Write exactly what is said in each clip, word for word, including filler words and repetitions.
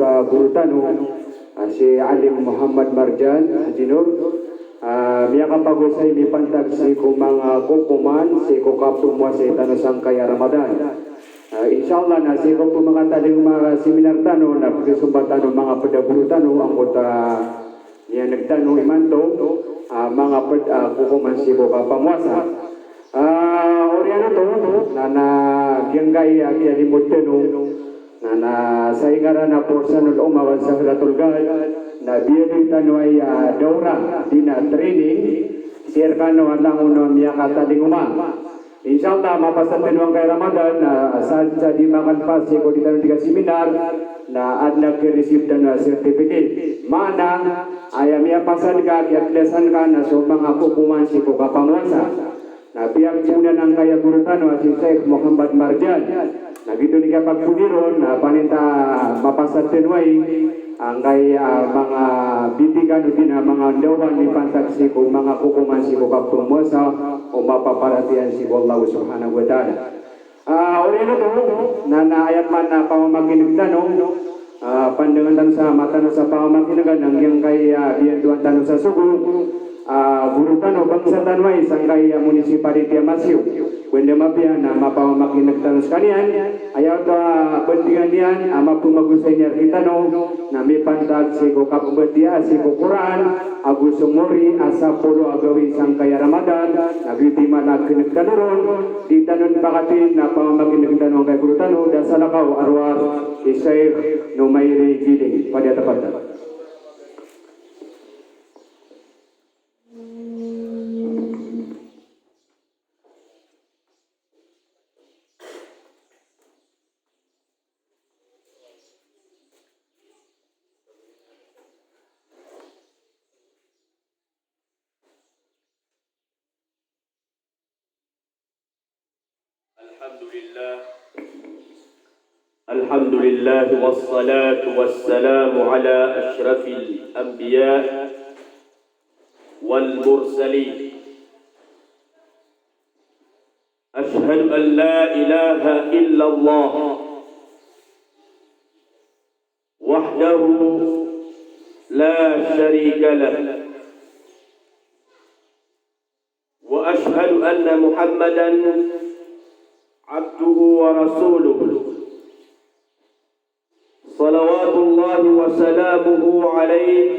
Sa guro tano, ah, si Alim Muhammad Marjan Haji Nur, ah, miyakapagosay mipantag sii ko manga kokoman sii ko kapowasai tano sangkaya Ramadan. Ah, insha Allah na sii ko pmakatalingoma a seminar tano na pkisomba tano manga pd a guro tano angkoto a miyaneg tano imanto, ah, manga pd a kokoman sii ko kapamowasa. Ah, oriyan oto, na, na giyangkai a kiyalimod tano, na, na sa ingaran a Fursanul Ummah wa Zakhratul Gad, na biyaloy tano aya a dawrah, di na training, sii rkano a langon o miyakatalingoma. Insha Allah, mapasad tano angkai Ramadan, na sa, sa di makanpas sii ko di tano di kaseminar, na adn a ki-receive tano a certificate. Maana, aya miyapasad ka, kiyakhlasan ka, na so manga kokoman sii ko kapamowasa. Na piyagpoon angkaya guro tano a si Sheikh Muhammad Marjan. Na giyoto i kiyapagpoon iron, na paninta mapasad tano ai, angkaya manga bitikan odi na manga ndaowan mipantag sii ko manga kokoman sii ko kapamowasa, o mapaparatiyaya sii ko Allah Subhanahu wa Ta'ala. Ah, oriyan oto, na, na aya pman a pamamakineg tano, ah, pandangan tano sa mata tano sa pamamakineg a giyangkai a biyantoan tano sa sogo, ah, guro tano, bangsa tano ai sangkai a municipality a Masiu. Banda mapiya na mapamamakineg tano skaniyan, aya oto a bandingan iyan a mapmagosay niyan rktano, na mipantag sii ko kapmbatiyaa sii ko Qur'an, ago so mori a sapolo a gawii sangkaya Ramadan, na giyoto i mala a kineg tano ron, di tano pakatin a pamamakineg tano angkaya guro tano, da salakaw a rowar i Sheikh Numairi Giling. Falyatafaddal. الحمد لله. الحمد لله والصلاة والسلام على أشرف الأنبياء والمرسلين. أشهد أن لا إله إلا الله وحده لا شريك له، وأشهد أن محمدا عبده ورسوله، صلوات الله وسلامه عليه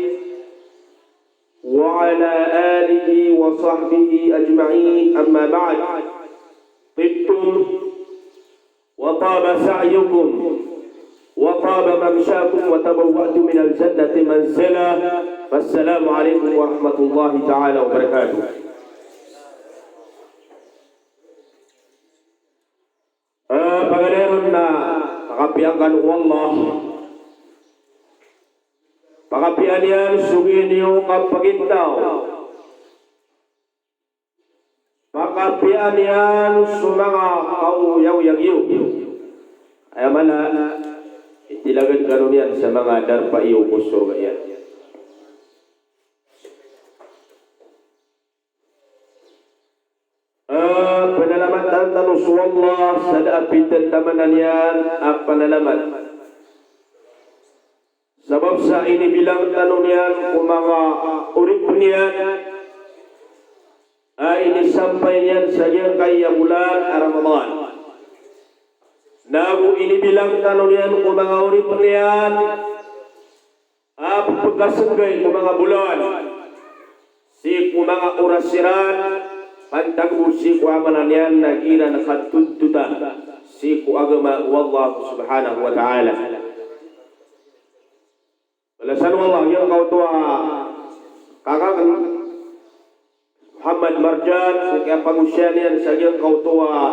وعلى آله وصحبه أجمعين، أما بعد. طبتم وطاب سعيكم وطاب ممشاكم وتبوأتم من الجنة منزلا. فالسلام عليكم ورحمة الله تعالى وبركاته. Eh, paganay ron na pakapiya kano o Allah. Pakapiya niyan so gii niyo kapagintaw. Pakapiya niyan so manga kaoyagoyag iyo. Aya maana, itilagad kano niyan sa manga darpa iyo ko sorga iyan. Eh, panalamatan tano so Allah sa da a pitataman iyan a panalamat. Sabap sa inibilang tano niyan ko manga oripn iyan a inisampay niyan sa giyangkaya bolan a Ramadan. Nago inibilang tano niyan ko manga oripn iyan a pphakasenggay ko manga bolan sii ko manga oras iran, pantag bo sii ko aya maana niyan na gii iran katontotan sii ko agama o Allah Subhanahu wa Ta'ala. Balasan o Allah giyangkoto a kaka akn Muhammad Marjan, sii ko kiyapagosaya niyan sa giyangkoto a,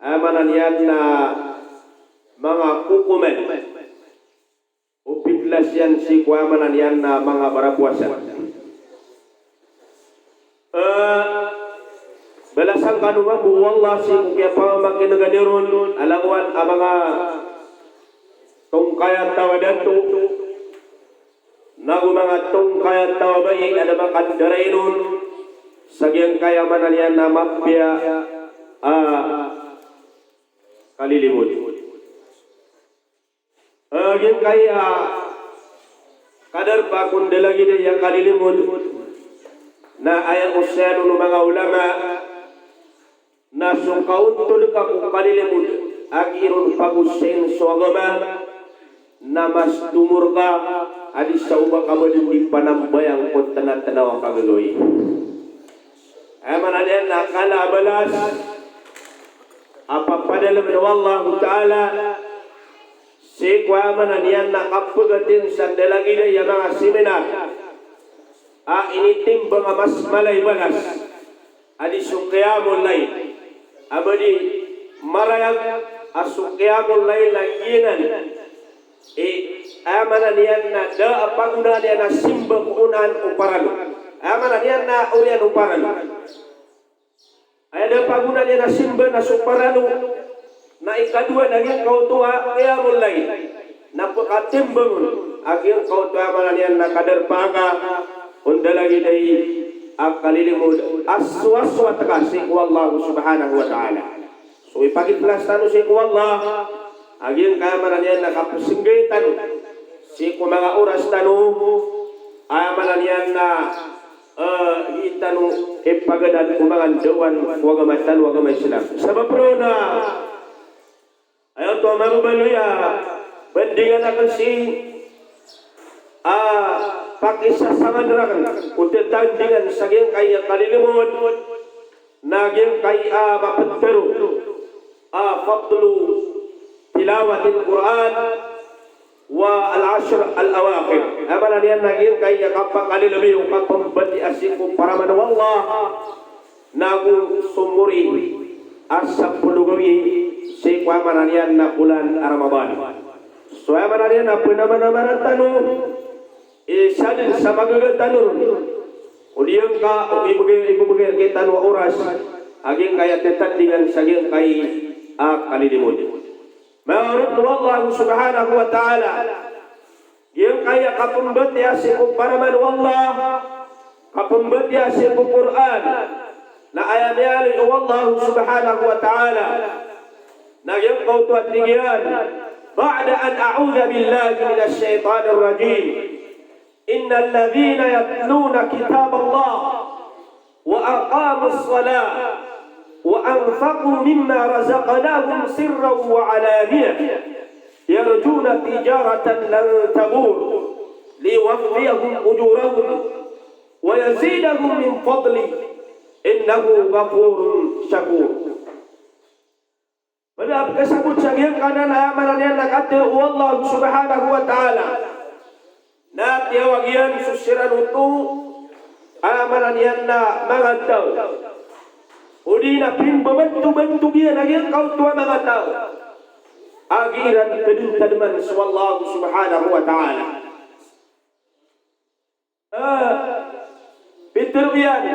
aya maana niyan na manga kokoman o piklas iyan sii ko aya maana niyan na manga barapowasa. Eh, balasan kano mambo o Allah sii ko kiyapamakinega niyo ron a langowan a manga tongkaya taw a dato, nago manga tongkaya taw a bai a da makandarai ron sa giyangkaya maana niyan na mapiya a kalilimod. Eh, Giyangkaya kadarpa ko ndalagid a kalilimod na aya osayan o manga ulama na so kaontod ka ko kalilimod a giya ron pagosayin so agama na mas tomor ka a di sa oba ka ba dn di panambayang ko tnatnaw a kagagawii. Aya maana niyan na kala a balas a papadalm o Allahu Ta'ala sii ko aya maana niyan na kapagatin sa ndalagid a manga seminar a initimbang a mas mala i balas a di so qiyamul layl. A ba di marayag a so qiyamul layl na giyanan i aya maana niyan na da a pagonaan iyan a simba ko onaan o paralo. Aya maana niyan na oriyan o paralo. Aya da pagonaan iyan a simba na so paralo, na ikadowa na giyangkoto a qiyamul layl. Na pkatimbang on a giyangkoto a aya maana niyan na kadarpa ka o ndalagid a kalilimod a sowasowat ka sii ko Allah subhanahu wa ta'ala. So ipagikhlas tano sii ko Allah a giyangkaya aya maana niyan na kapsnggai tano sii ko manga oras tano, aya maana niyan na eh, di tano ipagadaan ko manga ndawan ko agama tano a agama Islam. Sabap roo na aya oto a mababaloy a bandingan akn sii a pakisasangad rakn o tatandingan sa giyangkaya kalilimod na giyangkaya mapd tano a fadlu tilawatil Qur'an wa al-ashr al-awakhir. Aya maana niyan na giyangkaya kapakalilbi o kapmbatiya sii ko paraman o Allah nago so mori a sapolo gawii sii ko aya maana niyan na bolan a Ramadan. So aya maana niyan na pnamanamaran tano i sadn sa magaga tano ron o di angka o ibgay, ibgay rktano a oras a giyangkaya tatandingan sa giyangkaya a kalilimod. Manga oripn o Allah subhanahu wa ta'ala, giyangkaya kapmbatiya sii ko paraman o Allah, kapmbatiya sii ko Qur'an, na aya miyaaloy o Allah subhanahu wa ta'ala na giyangkoto a tig iyan, ba'da an a'udhu billahi minash shaytanir rajim. Innal ladhina yatluna kitaballahi wa aqamus salata wa anfaqu mimma razaqnahum sirran wa alaniyatan yarjuna tijaratan lan tabur liyuwaffiyahum ujurahum wa yazidahum min fadlihi innahu ghafurun shakur. Pada a pkasabot sa giyangkanan a aya maana niyan na katharo o Allah subhanahu wa ta'ala na tiyawag iyan so siran oto a aya maana niyan na manga taw, odi na pimbabantobantog iyan a giyangkoto a manga taw a giiran tadmtadman so Allah subhanahu wa ta'ala. Ah, pitharo iyan,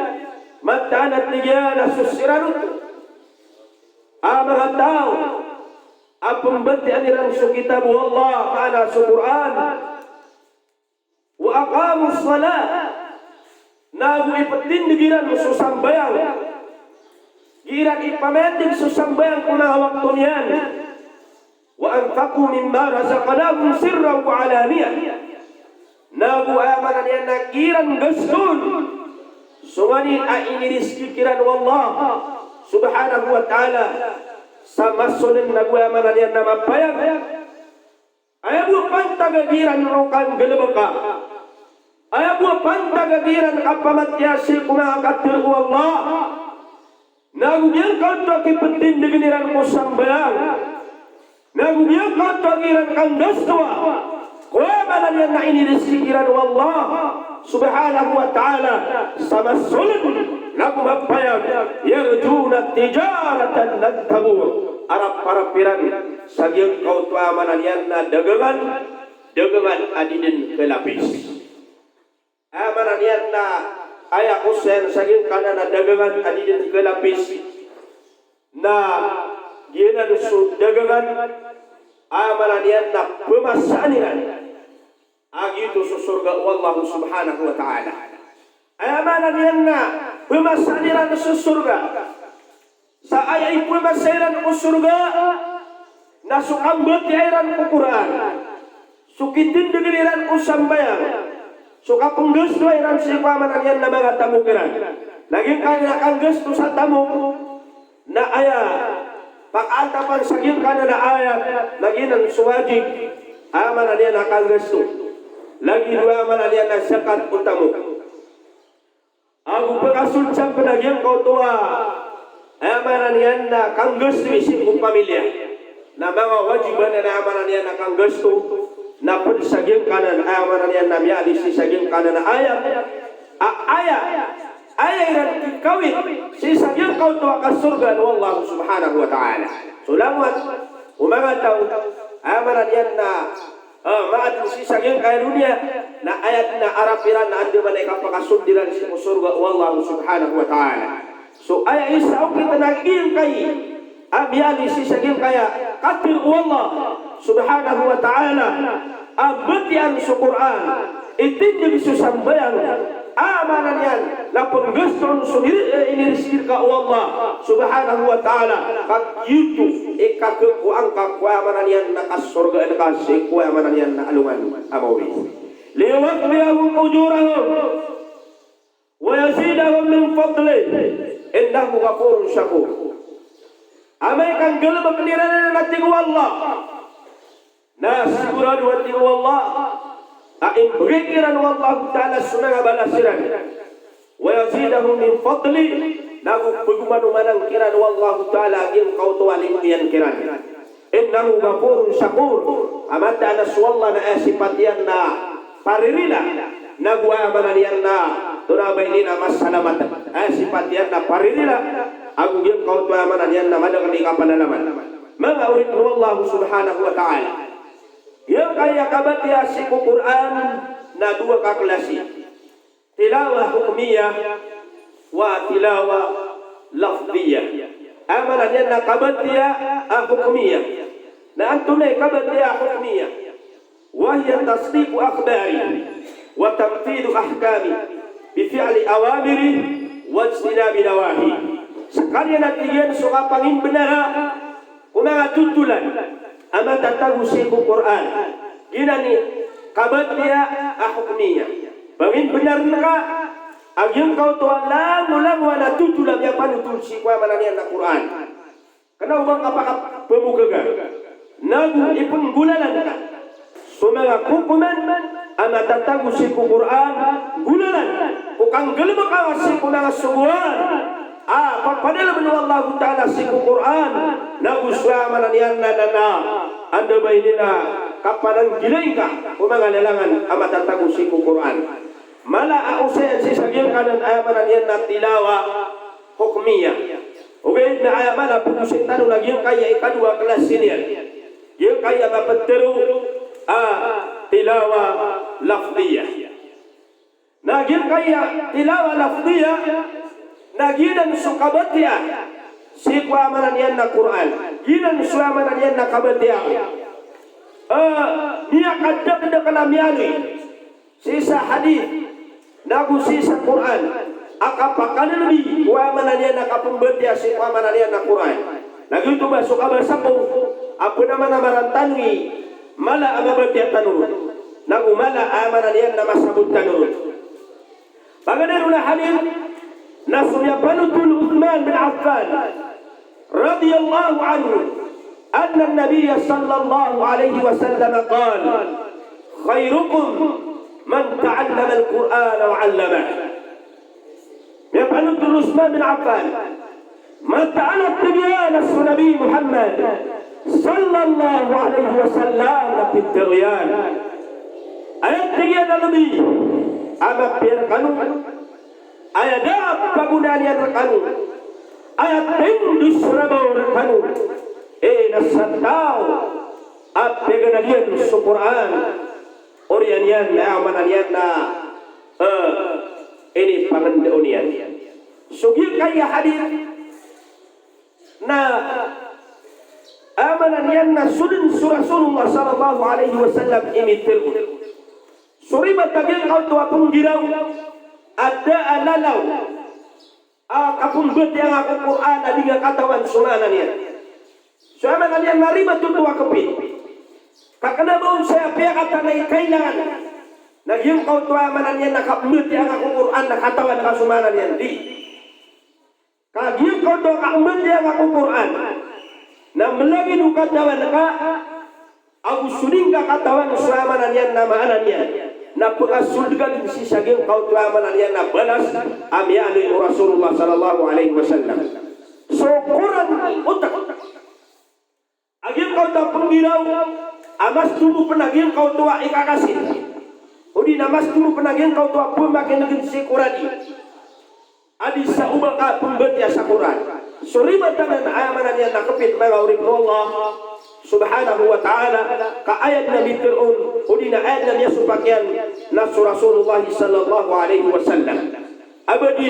mataan a tig iyan a so siran oto a manga taw a pmbatiyaan iran so kitab o Allah, maana so Qur'an, wa aqamus salah, nago iptindg iran so sambayang, giiran ipamatindg so sambayang ko manga wakto niyan. Wa anfaqu mimma razaqnahum sirran wa alaniyah. Nago aya maana niyan na giiran gastoon so nganin a inirizki kiran o Allah subhanahu wa ta'ala sa masoln nago aya maana niyan na mapayag. Aya bo a pantag a giiran roo kanggalbka. Aya bo a pantag a giiran kapamatiya sii ko manga katharo o Allah. Nago giyangkoto a kiptindgn iran ko sambayang. Nago giyangkoto a giiran kanggastoa ko aya maana niyan na inirizki kiran o Allah subhanahu wa ta'ala sa masoln nago mapayag, yarjuna tijaratan lan tabur, arap-arap iran sa giyangkoto a aya maana niyan na dagangan, dagangan a di dn kalapis. Aya maana niyan na aya kosen sa giyangkanan a dagangan a di dn kalapis na giyanan so dagangan a aya maana niyan na pmasaan iran a giyoto so sorga o Allah subhanahu wa ta'ala. Aya maana niyan na pmasaan iran so sorga. Sa aya ipmasa iran ko sorga na so kambatiya iran ko Qur'an. Pitindg iran ko sambayang so kapnggastoa iran sii ko aya maana niyan na manga tamok iran. Na giyangkaya kanggasto sa tamok na aya pakaantapan sa giyangkanan a ayat na giyanan so wajib, aya maana niyan na kanggasto. Lagid o aya maana niyan na zakat o tamok. Ago pkasold sa pn a giyangkoto a aya maana niyan na kanggasto sii ko pamilya. Na manga wajib anan a aya maana niyan na kanggasto na pd sa giyangkanan a aya maana niyan na miyaaloy sii sa giyangkanan a ayat. A aya, aya iran kikawit sii sa giyangkoto a kasorgaan o Allah subhanahu wa ta'ala. So langowan o manga taw a aya maana niyan na Ah, maadn sii sa giyangkaya doniya, na aya dn a arap iran na anda man i kapakasold iran sii ko sorga o Allah subhanahu wa ta'ala. So aya isa okit na giyangkai a miyaaloy sii sa giyangkaya katharo o Allah subhanahu wa ta'ala a batiyaan so Qur'an, itindg so sambayang, aya maana niyan na pnggastoon so ini-, eh, inirizki rka o Allah subhanahu wa ta'ala, ka giyoto i kakhakowa ngka ko aya maana niyan na kasorgaan ka sii ko aya maana niyan na alongan a maori. Liyuwaffiyahum ujurahum wa yazidahum min fadlih, innahu ghafurun shakur. Amay ka nggalbkn iran anan a tig o Allah, na sigurado a tig o Allah a imbgay kiran o Allahu Ta'ala so manga balas iran. Wa yazidahum min fadlih, nago pagomanomanan kiran o Allahu Ta'ala a giyangkoto a limo iyan kiran. Innahu ghafurun shakur. A mataan a so Allah na aya sipat iyan na paririla, nago aya maana niyan na tonaa ba ini na masalamat. Aya sipat iyan na paririla, ago giyangkoto aya maana niyan na madakl i kapanalamat. Manga oripn o Allah subhanahu wa ta'ala. Giyangkaya kabatiya sii ko Qur'an na dowa ka klasi. Tilawa hukmiyah wa tilawa lafdhiyah. Aya maana niyan na kabatiya a hukmiyah. Na antonaa i kabatiya a hukmiyah? Wa hiya tasdiqu akhbari wa tanfidhu ahkami bi fi'li awamiri wa ijtinabi nawahi. Skaniyan a tig iyan so kapangimbnara ko manga totolan a matatago sii ko Qur'an. Giyanan i kabatiya a hukmiyah. Pangimbnar ngka a giyangkoto a langolangowan a totol a miyapanotol sii ko aya maana niyan na Qur'an. Kna o ba ngka pakapamokga. Nago ipnggolalan ka so manga kokoman a matatago sii ko Qur'an, golalan ko kanggalbk ka sii ko manga sogoan a papadalmn o Allahu Ta'ala sii ko Qur'an, nago so aya maana niyan na, na, na anda ba ini na kapananggilai ngka ko manga lalangan a matatago sii ko Qur'an. Mala a osayan sii sa giyangkanan aya maana niyan na tilawa hukmiyah. Ogaid na aya mala a pagosay tano na giyangkaya ikadowa a klasi niyan. Giyangkaya maptharo a tilawa lafdhiyah. Na giyangkaya tilawa lafdhiyah, na giyanan so kabatiya sii ko aya maana niyan na Qur'an. Giyanan so aya maana niyan na kabatiya. Ah, miyakadakdakl a miyaaloy sii sa hadith, nago sii sa Qur'an, a kapakalbi ko aya maana niyan na kapmbatiya sii ko aya maana niyan na Qur'an. Na giyoto ba so kabasa ko a pnamanamaran tano i mala a mabatiya tano ron, nago mala a aya maana niyan na masabot tano ron. Paganay ron a hadith na so miyapanothol o Uthman bin Affan radiyallahu anhu, anna an-nabiyya sallallahu alaihi wasallam qal, "Khairukum man ta'allama al-Qur'ana wa 'allamah." Miyapanothol o Uthman bin Affan, mataan a tig iyan a so Nabi Muhammad sallallahu alaihi wasallam na pitharo iyan, aya tig iyan a lbi a mapiya rkano, aya da a pagonaan iyan rkano, aya tindg so rabaw rkano, eh, na sa taw a piyaganad iyan so Qur'an, oriyan iyan, aya maana niyan na, eh, inipangndao niyan. So giyangkaya hadith na aya maana niyan na so dn so Rasulullah sallallahu alaihi wasallam i mitharo. So ribat a giyangkoto a pnggiraw a da a lalaw a kapmbatiya ngka ko Qur'an a di ngka katawan so maana niyan. So aya maana niyan na ribat oto a kpit. Ka kena ba on saya piyakatana i kailangan na giyangkoto a maana niyan na kapembatiyaa ngka ko Qur'an na katawan ka so maana niyan, di. Ka giyangkoto a kapembatiyaa ngka ko Qur'an na mlagid o katawan ka ago so di ngka katawan so maana niyan na maana niyan, na pekasold ka den sii sa giyangkoto a maana niyan na balas a miyaaloy o Rasulullah sallallahu alaihi wasallam. So Qur'an i otak a giyangkoto a penggiraw a mas tomo pen a giyangkoto a ikakasi, odi na mas tomo pen a giyangkoto a pemakinegen sii ko radio a di sa oba ka pembatiya sa Qur'an. So ribat anan a aya maana niyan na kepit, manga oripen o Allah subhanahu wa ta'ala, ka aya den a miteroon odi na aya den a miyasopak iyan na so Rasulullah sallallahu alaihi wasallam. A ba di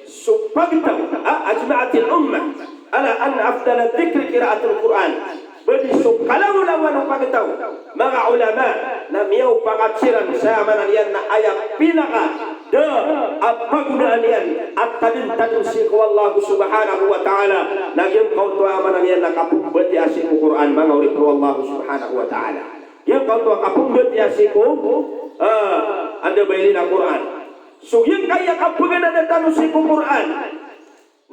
so pagtaw a ajma'atil ummah ala anna afdala dhikri qira'atul Qur'an. Ba di so kalawalaan o pagtaw, manga ulama, na miyaopakad siran sa maana niyan na aya pinakada a pagonaan iyan a tadentadent sii ko Allah subhanahu wa ta'ala na giyangkoto a maana niyan na kapembatiyaa sii ko Qur'an, manga oripen o Allah subhanahu wa ta'ala. Giyangkoto a kapembatiyaa sii ko, ah, anda ba iri na Qur'an. So giyangkaya kapaganada tano sii ko Qur'an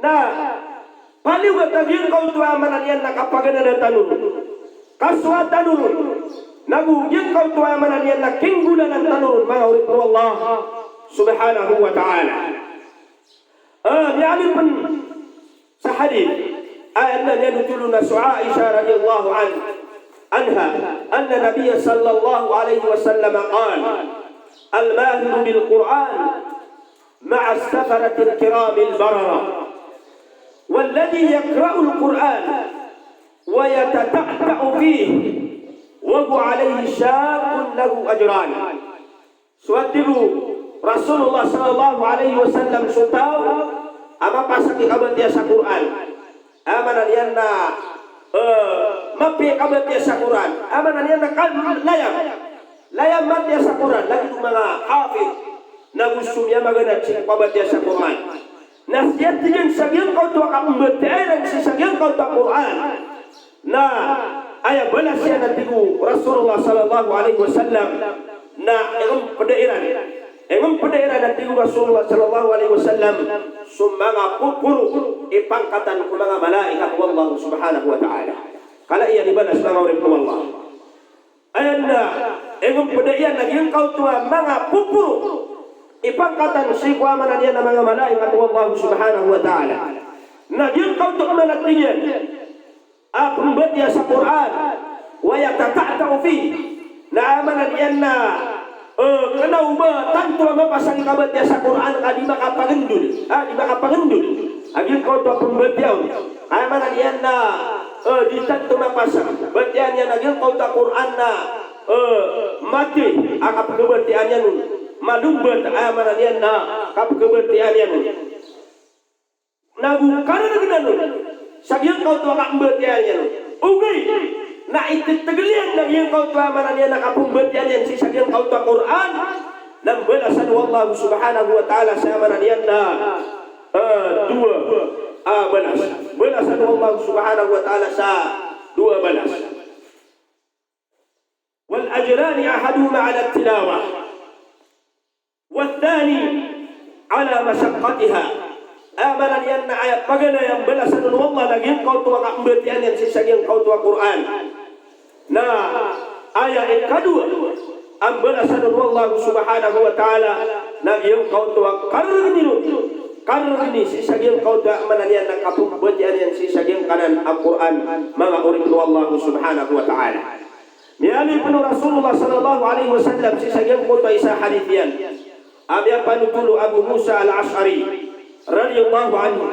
na paliyogat a giyangkoto a maana niyan na kapaganada tano ron, kasowa tano ron, nago giyangkoto a maana niyan na kinggolalan tano ron, manga oripen o Allah subhanahu wa ta'ala. Ah, miyaaloy pen sa hadith, aya den a miyanothol on na so Aisha radhiyallahu an-, anha, anna Nabiyya sallallahu alaihi wasallam qal, "Al-mahiru bil Qur'an ma'a as-safaratil kiramil barara, walladhi yaqra'ul Qur'an wa yatata'ta'u fihi wa huwa alaihi shaqqun lahu ajran." So a tig o Rasulullah sallallahu alaihi wasallam, so taw a mapasang i kabatiya sa Qur'an, a maana niyan na, eh, mapiya i kabatiya sa Qur'an, a maana niyan na kal-, layam, layam matiya sa Qur'an, lagid o manga hafiz, nago so miyamaganad sii ko kabatiya sa Qur'an. Na sii, tig iyan, sa giyangkoto a kapembatiyaa iran sii sa giyangkoto a Qur'an, na aya balas iyan, a tig o Rasulullah sallallahu alaihi wasallam, na ingempeda iran, ingempeda iran, a tig o Rasulullah sallallahu alaihi wasallam, so manga poporo i pangkatan ko manga malaikat o Allah subhanahu wa ta'ala. Kala iyan i balas, manga oripen o Allah. Aya na ingempeda iyan na giyangkoto a manga poporo i pangkatan sii ko, a maana niyan na, manga malaikat o Allah subhanahu wa ta'ala. Na giyangkoto a maana, tig iyan, a pembatiya sa Qur'an, wa yatata'ta'u fihi. Na a maana niyan na, eh, kena o ba tanto a mapasang i kabatiya sa Qur'an ka di makapagendod, ah, di makapagendod a giyangkoto a pembatiya on. A maana niyan na, eh, di tanto mapasang, batiya niyan a giyangkoto a Qur'an na, eh, mati a kapekebatiya niyan on, malombat, a maana niyan na kapekebatiya niyan on, nago kareregen anan on sa giyangkoto a kapembatiya niyan on. Ogaid na itetegel iyan na giyangkoto a, a maana niyan na kapembatiya niyan sii sa giyangkoto a Qur'an, na mbalasan o Allah subhanahu wa ta'ala sa, a maana niyan na, eh, dowa, ah, balas. Mbalasan o Allah subhanahu wa ta'ala sa dowa balas. Wal ajrani, ahaduhuma ala tilawah, wa thani ala mashaqqatiha. A maana niyan na aya paganay a mbalasan o Allah na giyangkoto a kapembatiya niyan sii sa giyangkoto a Qur'an, na aya ikadowa a mbalasan o Allah subhanahu wa ta'ala na giyangkoto a kareregen iyan, kareregen iyan sii sa giyangkoto a, a maana niyan na kapembatiya niyan sii sa giyangkanan a Qur'an, manga oripen o Allah subhanahu wa ta'ala. Miyaaloy pen o Rasulullah sallallahu alaihi wasallam sii sa giyangkoto a isa a hadith iyan a miyapanothol o Abu Musa al-Ash'ari radhiyallahu anhu,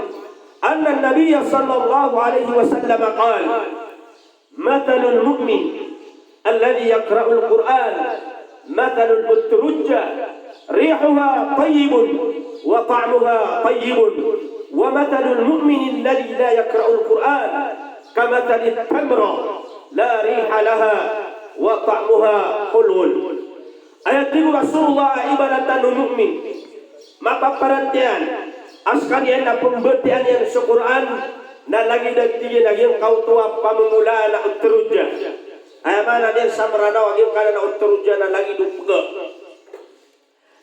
anna an-nabiyya sallallahu alaihi wasallam qal, "Mathalul mu'min alladhi yaqra'ul Qur'an mathalul utrujjah, rihuha tayyibun wa ta'muha tayyibun, wa mathalul mu'min alladhi la yaqra'ul Qur'an kamathalit tamrah la riha laha wa ta'muha hulwun." Aya tig o Rasulullah, ibarat o mu'min, mapaparatiyaya a sekaniyan na pembatiyaan iyan so Qur'an, na lagid a tig iyan a giyangkoto a pamomolaan a utrujjah. Aya maana niyan sa Mranaw a giyangkanan a otorojana lagid o pga.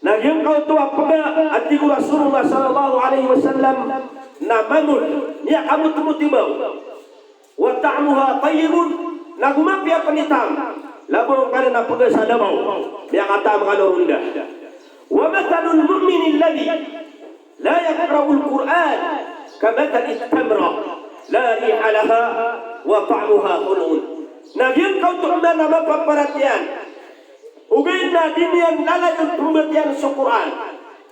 Na giyangkoto a pga a tig o Rasulullah sallallahu alaihi wasallam na mamot, miyakamotmot i baw. Wa ta'muha tayyibun, na go mapiya pn i taam. Labaw angkanan a pga sa labaw, miyakataam kano ronda. Wa mathalul mu'minil ladhi la yaqra'ul Qur'an kamathali tamrah la riha laha wa ta'muha hulwun. Na giyangkoto a manga mapaparatiyaya, ogaid na di niyan lalayon pmbatiyan so Qur'an.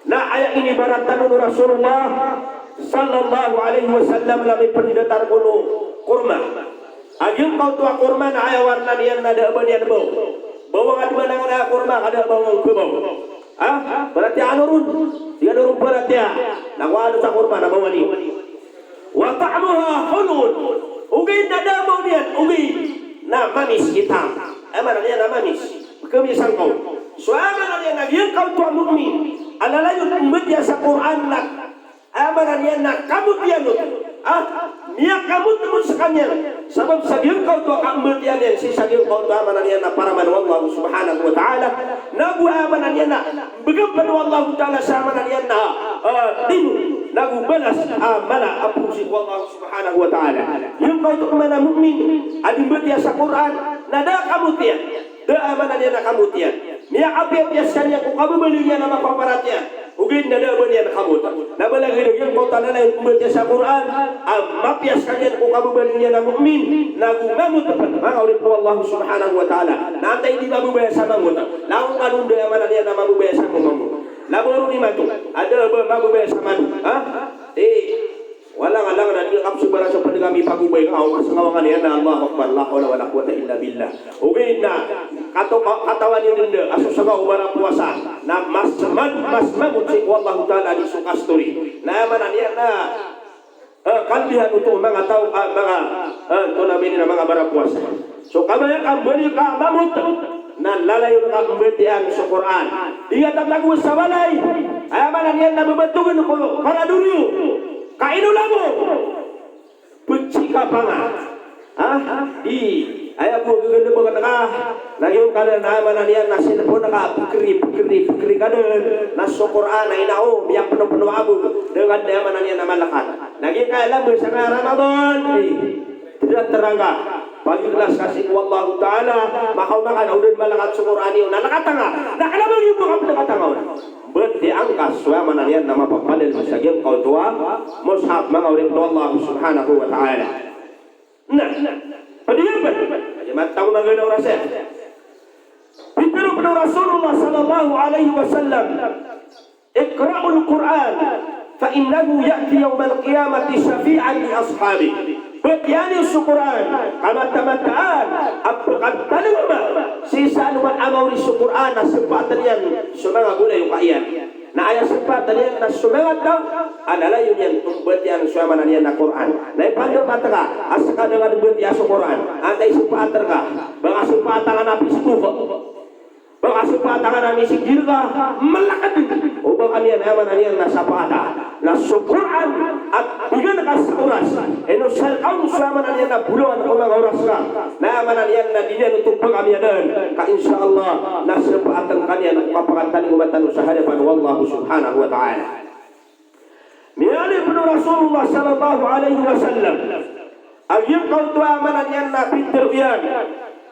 Na aya inibaratan o Rasulullah sallallahu alaihi wasallam na mipndatar ko korma. A giyangkoto a korma na aya warna niyan na da a ba niyan baw. Bawang a di manangan a korma ka da a bawang khabaw. Ah, paratiyaya kano ron. Di kano ron paratiyaya. Na kowaa sa korma na bawang i. Wa ta'muha hulwun. Ogaid na da a baw niyan, ogaid na mamis i taam. Aya maana niyan na mamis. Kami sangkaw. So aya maana niyan na giyangkoto a mu'min a lalayon pmbatiya sa Qur'an na aya maana niyan na kamotiyan oto. Ah, miyakamotmot skaniyan. Sabap sa giyangkoto a kambatiya niyan sii sa giyangkoto a maana niyan na paraman o Allah subhanahu wa ta'ala. Na go aya maana niyan na mbgan pn o Allah ta'ala sa maana niyan na, ah, timo. Na go balas, ah, mala a phoon sii ko Allah subhanahu wa ta'ala. Giyangkoto a maana mu'min a di mbatiya sa Qur'an, na da a kamotiyan. Da a maana niyan na kamotiyan. Miyakapiyapiya skaniyan ko kababaling iyan a mapaparatiyaya. Ogaid na da a ba niyan kamot. Na balaga lagid giyangkoto a lalayon pmbatiya sa Qur'an a mapiya skaniyan ko kababaling iyan a mu'min, na go mamot pn, manga oripn o Allah subhanahu wa ta'ala. Na antaa i di mababaya sa mamot? Langon kano ron da a maana niyan na mababaya sa mamot. Labaw ron imanto a da a ba mababaya sa mamot. Ha? Di. Walang, walang, na di kapsobaran so pd kami pagobay ka, o kasngawangan iyan na Allahu Akbar, la hawla wala quwwata illa billah. Ogaid na kato-, ka-, katawan iyo dn da a so sngaw o barapowasa na mas man-, mas mamot sii ko Allahu ta'ala a di so kastori. Na aya maana niyan na, eh, kalebihan oto o manga taw, ah, manga, eh, antonaa ba ini na manga barapowasa. So kabaya ka mbali ka mamot na lalayon ka mbatiyaan so Qur'an. Di ka tatago sa walay. Aya maana niyan na babatogn ko parador iyo. Kaino lamo? Pecika panga. Ah, di. Aya bo gaganda ba ka. Na giyangkanan a maana niyan na cellphone ka, pekeri, pekeri, pekeri ka dn. Na so Qur'an a ina o, miyapno-pno a bo. Dengan aya maana niyan na malakat. Na giyangkaya lamba sangkaya Ramadan. Di. Tda terangka. Pagiklas ka sii ko Allahu ta'ala, makaoma ka na o da dn malakat so Qur'an iyo, na lakata nga. Na kna ba giyoto ka pn lakata nga on? Mbatiya angka so aya maana niyan na mapapadalm sa giyangkoto a mushaf, manga oripn o Allah subhanahu wa ta'ala. Na, pd iyan pn. Aya mataan ko na gana oras iyan. Pitharo pn o Rasulullah sallallahu alaihi wasallam, "Iqra'ul Qur'an, fa innahu ya'ti yawmal qiyamati shafi'an li ashabihi." Batiya niyo so Qur'an, ka mataan-mataan a pkatalingoma sii sa alongan a maori so Qur'an a sapaatn iyan so manga bolayoka iyan. Na aya sapaatn iyan na so manga taw a lalayon iyan pmbatiyaan so aya maana niyan na Qur'an. Na ipandapat ka a ska dn a di mbatiya so Qur'an, antaa i sapaat rka? Ba ka sapaat angka na Facebook. Ba ka sapaat angka na Messenger ka, mlakd. O ba ka niyan aya maana niyan na sapaata. Na so Qur'an a bigan ka sa oras. Ino sa rka on so aya maana niyan na bolawan ko manga oras ka. Na aya maana niyan na di niyan oto pagamiyadan. Ka insha Allah, na sapaatn ka niyan ko kapakatalingoma tano sa hadapan o Allah subhanahu wa ta'ala. Miyaaloy pn o Rasulullah sallallahu alaihi wasallam a giyangkoto a maana niyan na pitharo iyan,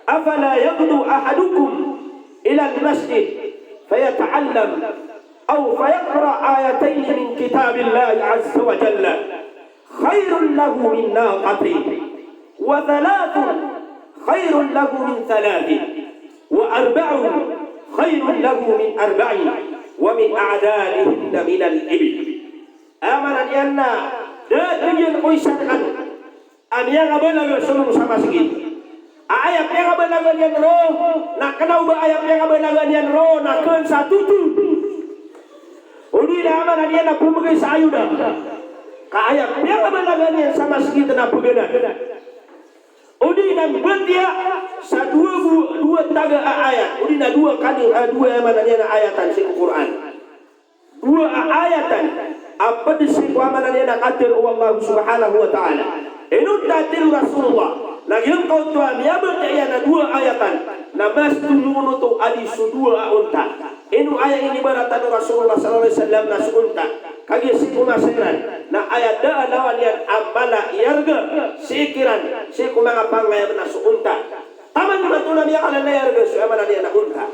"Afala yaghdu ahadukum ilal masjid fayata'allam aw fayaqra ayatayn min kitabillahi azza wa jalla, khairun lahu min naqatayn, wa thalathun khairun lahu min thalathin, wa arba'un khairun lahu min arba'in, wa min a'dadihinna minal ibil." Aya maana niyan na da a tig iyan ko isa rkano a miyakabalaga somong sa masgit a aya piyakabalaga niyan roo na kna o ba aya piyakabalaga niyan roo na kn sa totol. Odi na aya maana niyan na pmbgay sa ayoda. Ka aya piyakabalaga niyan sa masgit na pganad. Odi na mbatiya sa dowa bo-, dowa taga a ayat. Odi na dowa kali, ah, dowa aya maana niyan na ayatan sii ko Qur'an. Dowa a ayatan a pd sii ko aya maana niyan na katharo o Allah subhanahu wa ta'ala. Inonta a tharo o Rasulullah, Na giyangkoto a miyabatiya iyan a dowa ayatan, na mas tomo oto a di so dowa a onta. Ino aya inibaratan o Rasulullah sallallahu alaihi wasallam na so onta? Kagiya sii ko masa iran na aya da a lawan iyan a mala i arga sii kiran, sii ko manga pangayam na so onta. Taman imanto na miyakala na i arga so aya maana niyan na onta.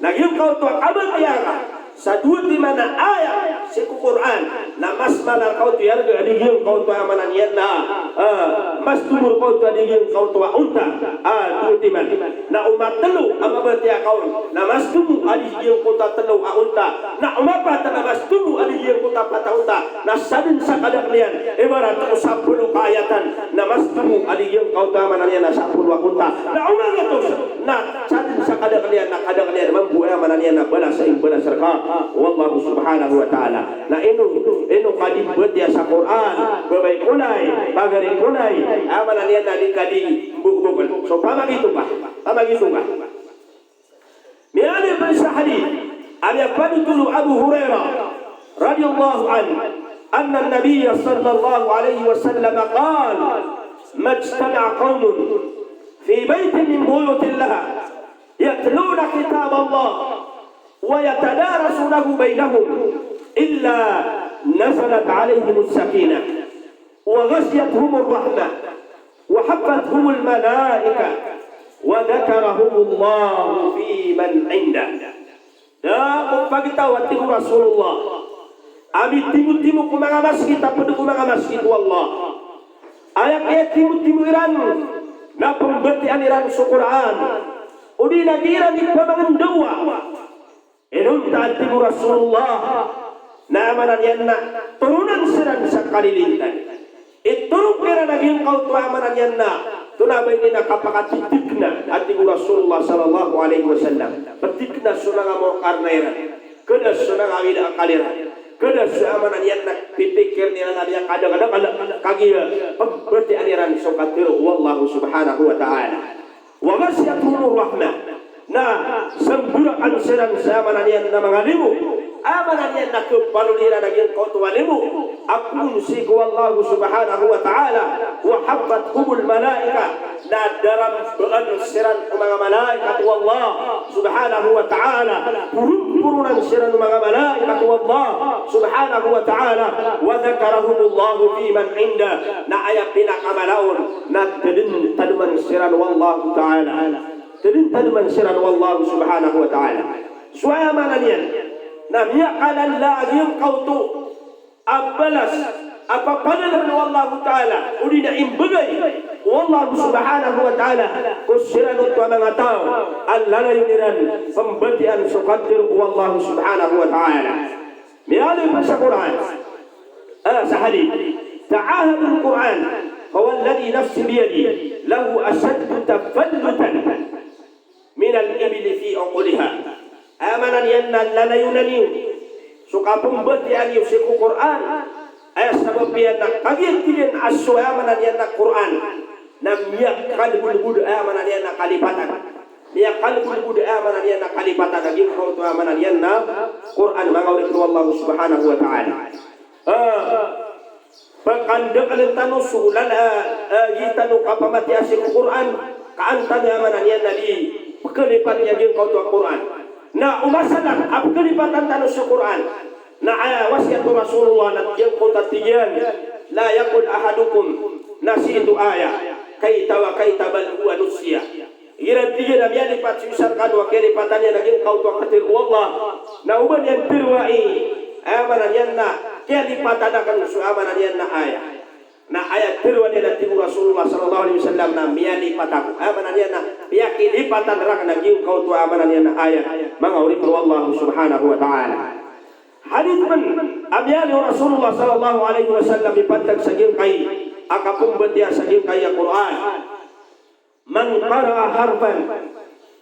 Na giyangkoto a kabatiya ka sa dowa timan a ayat sii ko Qur'an, na mas mala rka oto i arga a di giyangkoto a aya maana niyan na, ah, mas tomo rka oto a di giyangkoto a onta a dowa timan. Na o matelo a mabatiya ka on, na mas tomo a di giyangkoto a telo a onta. Na o mapat na mas tomo a di giyangkoto a pat a onta. Na sadn sa kadakl iyan, ibarat o sapolo ka ayatan, na mas tomo a di giyangkoto a aya maana niyan na sapolo a onta. Na o magatos, na sadn sa kadakl iyan, na kadakl iyan mambo a aya maana niyan na balas a imbalas rka o Allah subhanahu wa ta'ala. Na ino, ino ka di mbatiya sa Qur'an, babay ko nay, pagari ko nay, aya maana niyan na di ka di mbokbokl. So pamagito ka, pamagito ka. Miyaaloy pn sa hadith a miyapanothol o Abu Hurairah radhiyallahu anhu, anna an-nabiyya sallallahu alaihi wasallam qal, "Ma ijtama'a qawmun fi baytin min buyutillah yatluna kitaballah wa yatadarasunahu baynahum illa nazalat alaihimus sakinah." Wa ghashiyatuhumur rahmah, wa haffathumul malaikah, wa dhakarahumullahu fi man indah. Da ko pagtaw a tig o Rasulullah a mitimotimo ko manga masgit a pd ko manga masgit o Allah. Aya kiyatimotimo iran na pmbatiyaan iran so Qur'an. O di na di iran di pamangndao. Inonta a tig o Rasulullah na aya maana niyan na toronan siran sa kalilintan. Itoron kiran a giyangkoto a aya maana niyan na tonaa ba ini na kapakatitikna a tig o Rasulullah sallallahu alaihi wasallam. Patikna so manga mokar na iran. Kada so manga wida akal iran. Kada so aya maana niyan na pipikirn iran a miyakadakadakl kagiya pmbatiyaan iran so katharo o Allah subhanahu wa ta'ala. Wa ghashiyatuhumur rahmah. Na samborakan siran sa aya maana niyan na manga limo. Aya maana niyan na kapalod iran a giyangkoto a limo a poon sii ko Allah subhanahu wa ta'ala. Wa haffathumul malaikah. Na darambaan siran o manga malaikat o Allah subhanahu wa ta'ala. Poronporonan siran o manga malaikat o Allah subhanahu wa ta'ala. Wa dhakarahumullahu fi man indah. Na aya pinakamala on na tadntadman siran o Allah Ta'ala. Tadntadman siran o Allah Subhanahu wa Ta'ala. So aya maana niyan na miyakala a giyangkoto a balas a papadalm o Allah Ta'ala, odi na imbgay o Allah Subhanahu wa Ta'ala ko siran oto a manga taw a lalayon iran pmbatiyaan so katharo o Allah Subhanahu wa Ta'ala. Miyaaloy pn sa Qur'an, ah, sa hadith, "Ta'ahadul Qur'an, fa walladhi nafsi biyadihi, lahu ashaddu tafallutan minal ibili fi uquliha." Aya maana niyan na lalayonan iyo so kapmbatiyaan iyo sii ko Qur'an. Aya sabap iyan na kagiya tig iyan a so aya maana niyan na Qur'an na miyakalbodbod aya maana niyan na kalipatan. Miyakalbodbod aya maana niyan na kalipatan a giyangkoto aya maana niyan na Qur'an, manga oripn o Allah Subhanahu wa Ta'ala. Ah, pkandakl tano so lala, ah, ah, giya tano kapamatiya sii ko Qur'an, ka an tano aya maana niyan na di pkhalipati a giyangkoto a Qur'an. Na o masalan a pkhalipatan tano so Qur'an, na aya wasiyat o Rasulullah na giyangkoto a tig iyan, "La yaqul ahadukum nasitu ayah, kaita wa kaita, bal huwa nusiya." Igira tig iyan a miyalipat so isa rkano a kiyalipatan iyan a giyangkoto a katharo o Allah, na oba niyan tharoa i, aya maana niyan na kiyalipatan akn so aya maana niyan na ayah. Na aya tharoa niyan a tig o Rasulullah sallallahu alaihi wasallam na miyalipat ako. Aya maana niyan na piyakilipatan rakn a giyangkoto a aya maana niyan na ayah, manga oripn o Allah Subhanahu wa Ta'ala. Hadith pn a miyaaloy o Rasulullah sallallahu alaihi wasallam mipantag sa giyangkai a kapmbatiya sa giyangkai a Qur'an. "Man qara'a harfan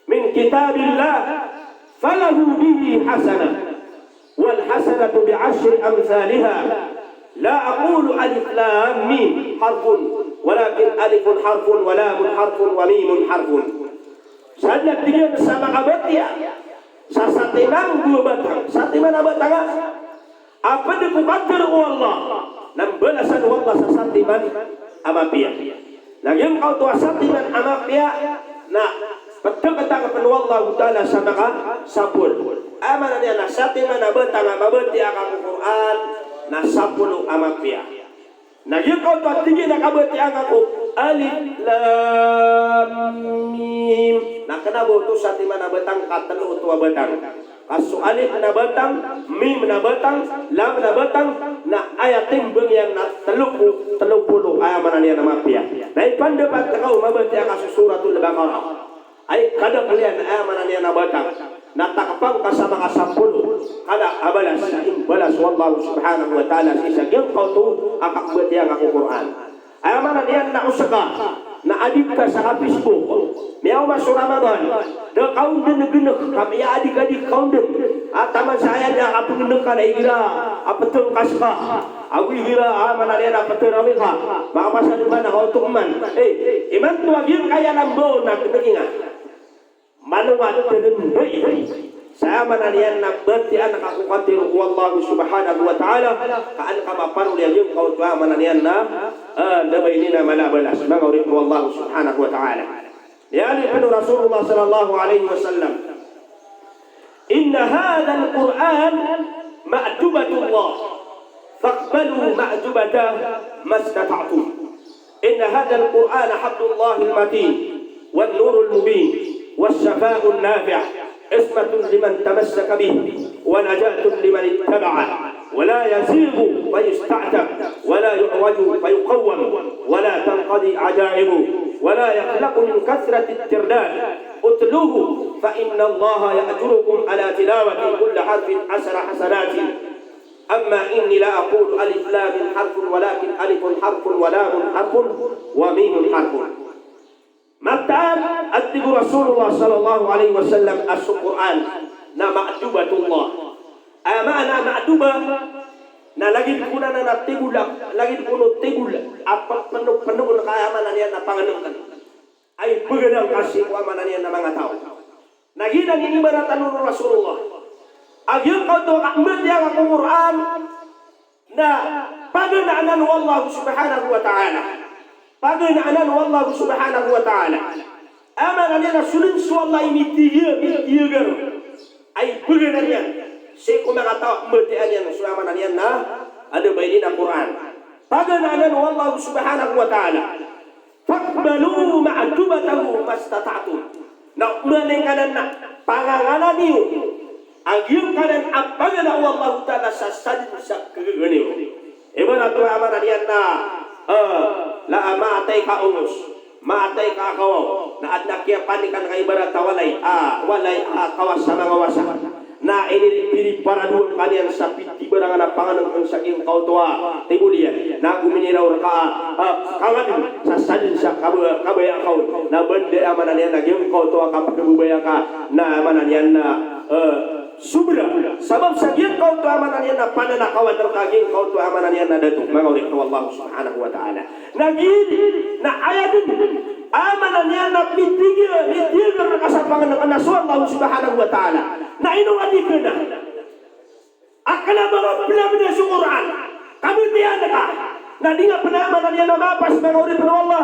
min kitabillah falahu bihi hasanah, wal hasanatu bi ashri amthaliha. La aqulu alif lam mim harfun, walakin alifun harfun, wa lamun harfun, wa mimun harfun." Sadn a tig iyan sa makabatiya sa satiman dowa batang, satiman a batang a pd ko katharo o Allah, na mbalasan o Allah sa satiman a mapiya. Na giyangkoto a satiman a mapiya na ptgtang pn o Allahu Ta'ala sa makasampolo. Aya maana niyan na satiman a batang a mabatiya ka ko Qur'an na sampolo a mapiya. Na giyangkoto a tig iyan a kabatiya ngka ko Alif Lam Mim, na kna ba oto satiman a batang ka tlo oto a batang. Ka so Alif na batang, Mim na batang, Lam na batang, na aya timbang iyan na tlo polo, tlo polo, aya maana niyan na mapiya. Na ipandapat ka o mabatiya ka so Suratul Baqarah. Ay, kadakl iyan, aya maana niyan na batang. Na takpang ka sa makasampolo, ka da a balas, imbalas o Allah Subhanahu wa Ta'ala sii sa giyangkoto a kabatiya ngka ko Qur'an. Aya maana niyan na oska, na adik ka sa ka-Facebook. Miyaoma so Ramadan, da ka on dn gnk, ka miyaadik-adik ka on dn. A taman sa aya da ka pgnk ka na igira a ptngkas ka. Ago igira a maana niyan na ptarawih ka. Makapasad man a ka oto man. Eh, imanto a giyangkaya na mbaon na gnk nga. Manowat dn dn. Sa aya maana niyan na batiyaan ka ko katharo o Allah Subhanahu wa Ta'ala, ka an ka maparoli a giyangkoto a maana niyan na, ah, da ba ini na mala a balas. Manga oripn o Allah Subhanahu wa Ta'ala. Aya pitharo o Rasulullah sallallahu alaihi wasallam, "Inna hadhal Qur'an ma'jubatullah, faqbalu ma'jubatahu mastata'tum." إن هذا القرآن حبل الله المتين والنور المبين والشفاء النافع، عصمة لمن تمسك به ونجاة لمن اتبعه، ولا يزيغ فيستعتب، ولا يعوج فيقوم، ولا تنقضي عجائبه، ولا يخلق من كثرة الترداد. اتلوه فإن الله يأجركم على تلاوته كل حرف عشر حسنات. أما إني لا أقول ألف لام حرف ولكن ألف حرف ولام حرف وميم حرف. Mataan a tig o Rasulullah sallallahu alaihi wasallam a so Qur'an na ma'jubatullah. Aya maana a ma'juba na lagid ko na na tigol a, lagid ko na tigol a pagpnopnop ka aya maana niyan na pangnngkn. Ay bgan angka sii ko aya maana niyan na manga taw. Na giyanan i inimbaratan o Rasulullah a giyangkoto a kabatiya ngka ko Qur'an na paganaan o Allah Subhanahu wa Ta'ala. Paganaan o Allah Subhanahu wa Ta'ala. Aya maana niyan na so dn so Allah i mitiya, mitiyagar. Ay bgan iyan sii ko manga taw a mbatiyaan iyan so aya maana niyan na, a da ba ini na Qur'an. Paganaan o Allah Subhanahu wa Ta'ala. Faqbalu ma'jubatahu mastata'tum. Na oman angkanan na panganganan iyo a giyangkanan a paganaan o Allahu Ta'ala sa sadn sa kagaga niyo. Ibarat o aya maana niyan na, eh, la, maatay ka ongos, maatay ka kawaw, na adn a kiyapanikan ka ibarat a walay, ah, walay, ah, kawas sa manga wasa. Na inipiriparadoan ka niyan sa pitibarangan a pangnngkn sa giyangkoto a tigol iyan. Na ago miniraw rka a, ah, kangadn sa sadn sa kaba-, kabaya ka on. Na banda aya maana niyan na giyangkoto a kapkhababaya ka, na aya maana niyan na, eh, sobra. Sabap sa giyangkoto aya maana niyan na pananakawan rka giyangkoto aya maana niyan na dato. Manga oripn o Allah Subhanahu wa Ta'ala. Na giya, na aya dn a maana niyan na mitiyagar, mitiyagar rka sa pangnngkn na so Allah Subhanahu wa Ta'ala. Na ino a di kna a kna ba nga bnabna so Qur'an, kabatiya ngka, na di nga pn aya maana niyan na mapas, manga oripn o Allah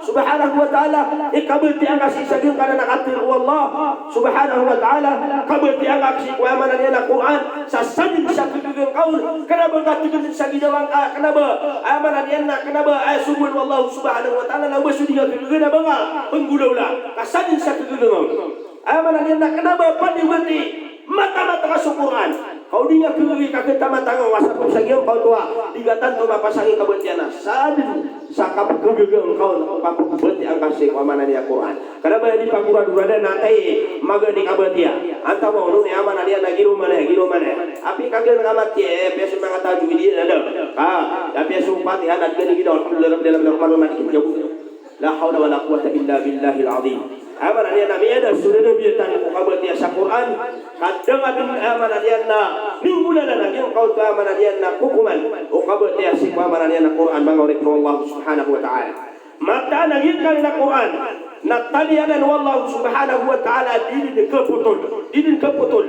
Subhanahu wa Ta'ala, i kabatiya ngka sii sa giyangkanan a katharo o Allah Subhanahu wa Ta'ala, kabatiya ngka sii ko aya maana niyan na Qur'an sa sadn sa kagaga ngka on, kna ba nga tgn sa ginawa ngka, kna ba aya maana niyan na, kna ba aya sogoan o Allah Subhanahu wa Ta'ala na ba so di nga kagaga na ba nga pnggolawla ka sadn sa kagaga ngka on. Aya maana niyan na kna ba pd i batiya, mataan ka so Qur'an. Ka o di nga kagaga ka khatamata ngka on, sabap sa giyangkoto a di ka tanto mapasang i kabatiya na sadn sa kapkagaga ngka on, kapkabatiya ngka sii ko aya maana niyan a Qur'an. Kna ba di pagoradorada na tay, magaan i kabatiya. Antaa ba onon i aya maana niyan na giro man, giro man. Apiya kagiya na ka matiya, eh, apiya so manga tajwid iyan na da. Ah, apiya so Fatiha na di ka di ginawa, alhamdulillah rabbil alamin, arrahmanir rahim, maliki yawmiddin. La hawla wala quwwata illa billahil azim. Aya maana niyan na miyada so dadabiyatan ko kabatiya sa Qur'an, ka da nga dn aya maana niyan na minggolalan a giyangkoto aya maana niyan na kokoman o kabatiya sii ko aya maana niyan na Qur'an, manga oripn o Allah Subhanahu wa Ta'ala. Mataan a giyangkanan a Qur'an na taliyanan o Allah Subhanahu wa Ta'ala, di dn kapotol, di dn kapotol.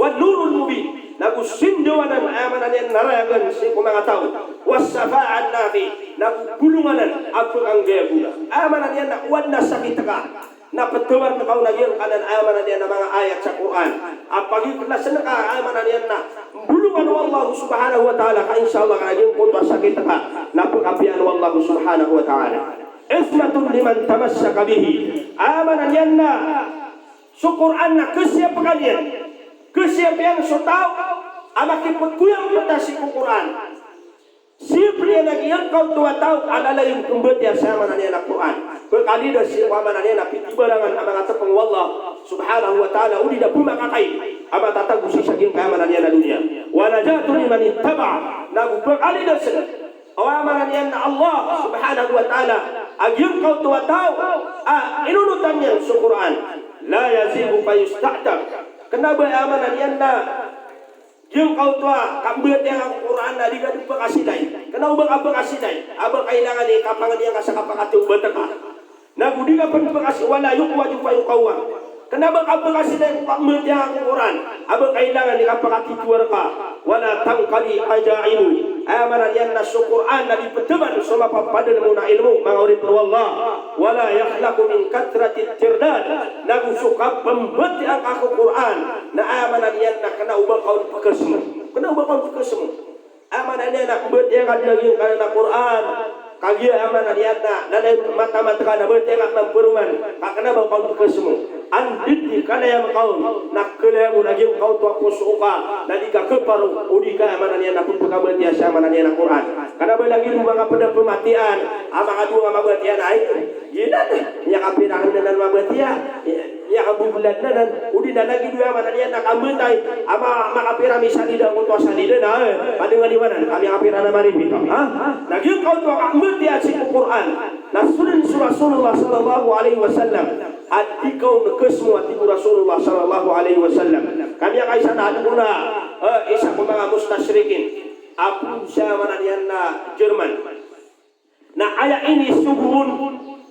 Wan nurul mubin, nago sindawanan, aya maana niyan na rayagan sii ko manga taw. Was shafa'an nafi', nago bolongan a pkanggayagoga. Aya maana niyan na o adn a sakit ka na ptawar ngka on a giyangkanan, aya maana niyan na manga ayat sa Qur'an a pagikhlasan ka, aya maana niyan na bolongan o Allah subhanahu wa ta'ala ka, insha Allah, ka na giyangkoto a sakit ka na pkapiyaan o Allah subhanahu wa ta'ala. Ismatun liman tamassaka bihi. Aya maana niyan na so Qur'an na khasiyapkan iyan, khasiyap iyan so taw a makipkoyang pd sii ko Qur'an. Siyap iyan a giyangkoto a taw a lalayon kambatiya sa aya maana niyan na Qur'an. Pkalidas sii ko aya maana niyan na pitibarangan a manga tpng o Allah subhanahu wa ta'ala, odi na pmakakail a matatago sii sa giyangkai aya maana niyan na doniya. Wa najatun liman ittaba'a, nago pkalidas o aya maana niyan na Allah subhanahu wa ta'ala a giyangkoto a taw a inonotan iyan so Qur'an. La yazighu fayusta'tab. Kna ba aya maana niyan na giyangkoto a kambatiyaa ko Qur'an na di ka dn pkasilay. Kna o ba ka pkasilay, a ba kailangan i kapangni angka sa kapakatawbat ka. Nago di ka pn pkasilay, wala yu'waju fayuqawwam. Kna ba ka pkasilay ko kambatiyaa ko Qur'an a ba kailangan i kapakatitho rka. Wala tanqadi ajaibu. Aya maana niyan na so Qur'an na di ptman so mapapadalm on a ilmo, manga oripn o Allah. Wala yahluku min kathrati tirdad. Nago so kapmbatiyaa ngka ko Qur'an na aya maana niyan na kna o ba ka on pkhasmo. Kna o ba ka on pkhasmo. Aya maana niyan na mbatiyaa ka dn a giyangkanan a Qur'an, kagiya aya maana niyan na, na, na matamat ka na batiyaa ka mamproman, ka kna ba ka on pkhasmo. Anda dn i kalayaman ka on, na kalayaman on a giyangkoto a poso ka, na di ka khaparo, odi ka aya maana niyan na pphakabatiya sa aya maana niyan na Qur'an. Kna ba lagid o manga pd a pmatiyaan a manga dowa a mabatiya na, ay, giyanan, miyakapira anan a mabatiya, miyakabobolan anan, odi na lagid o aya maana niyan na kambatiya a ma-, makapira misalidan oto a salidan a, eh, padngan iwanan, ka miyakapira na maripit, ha? Na giyangkoto a kambatiya sii ko Qur'an na so dn so Rasulullah sallallahu alaihi wasallam a di ka on khasmo, a tig o Rasulullah sallallahu alaihi wasallam. Ka miyakaisa na adn on a, eh, isa ko manga mustashrikin a poon sa aya maana niyan na German. Na aya inisogo on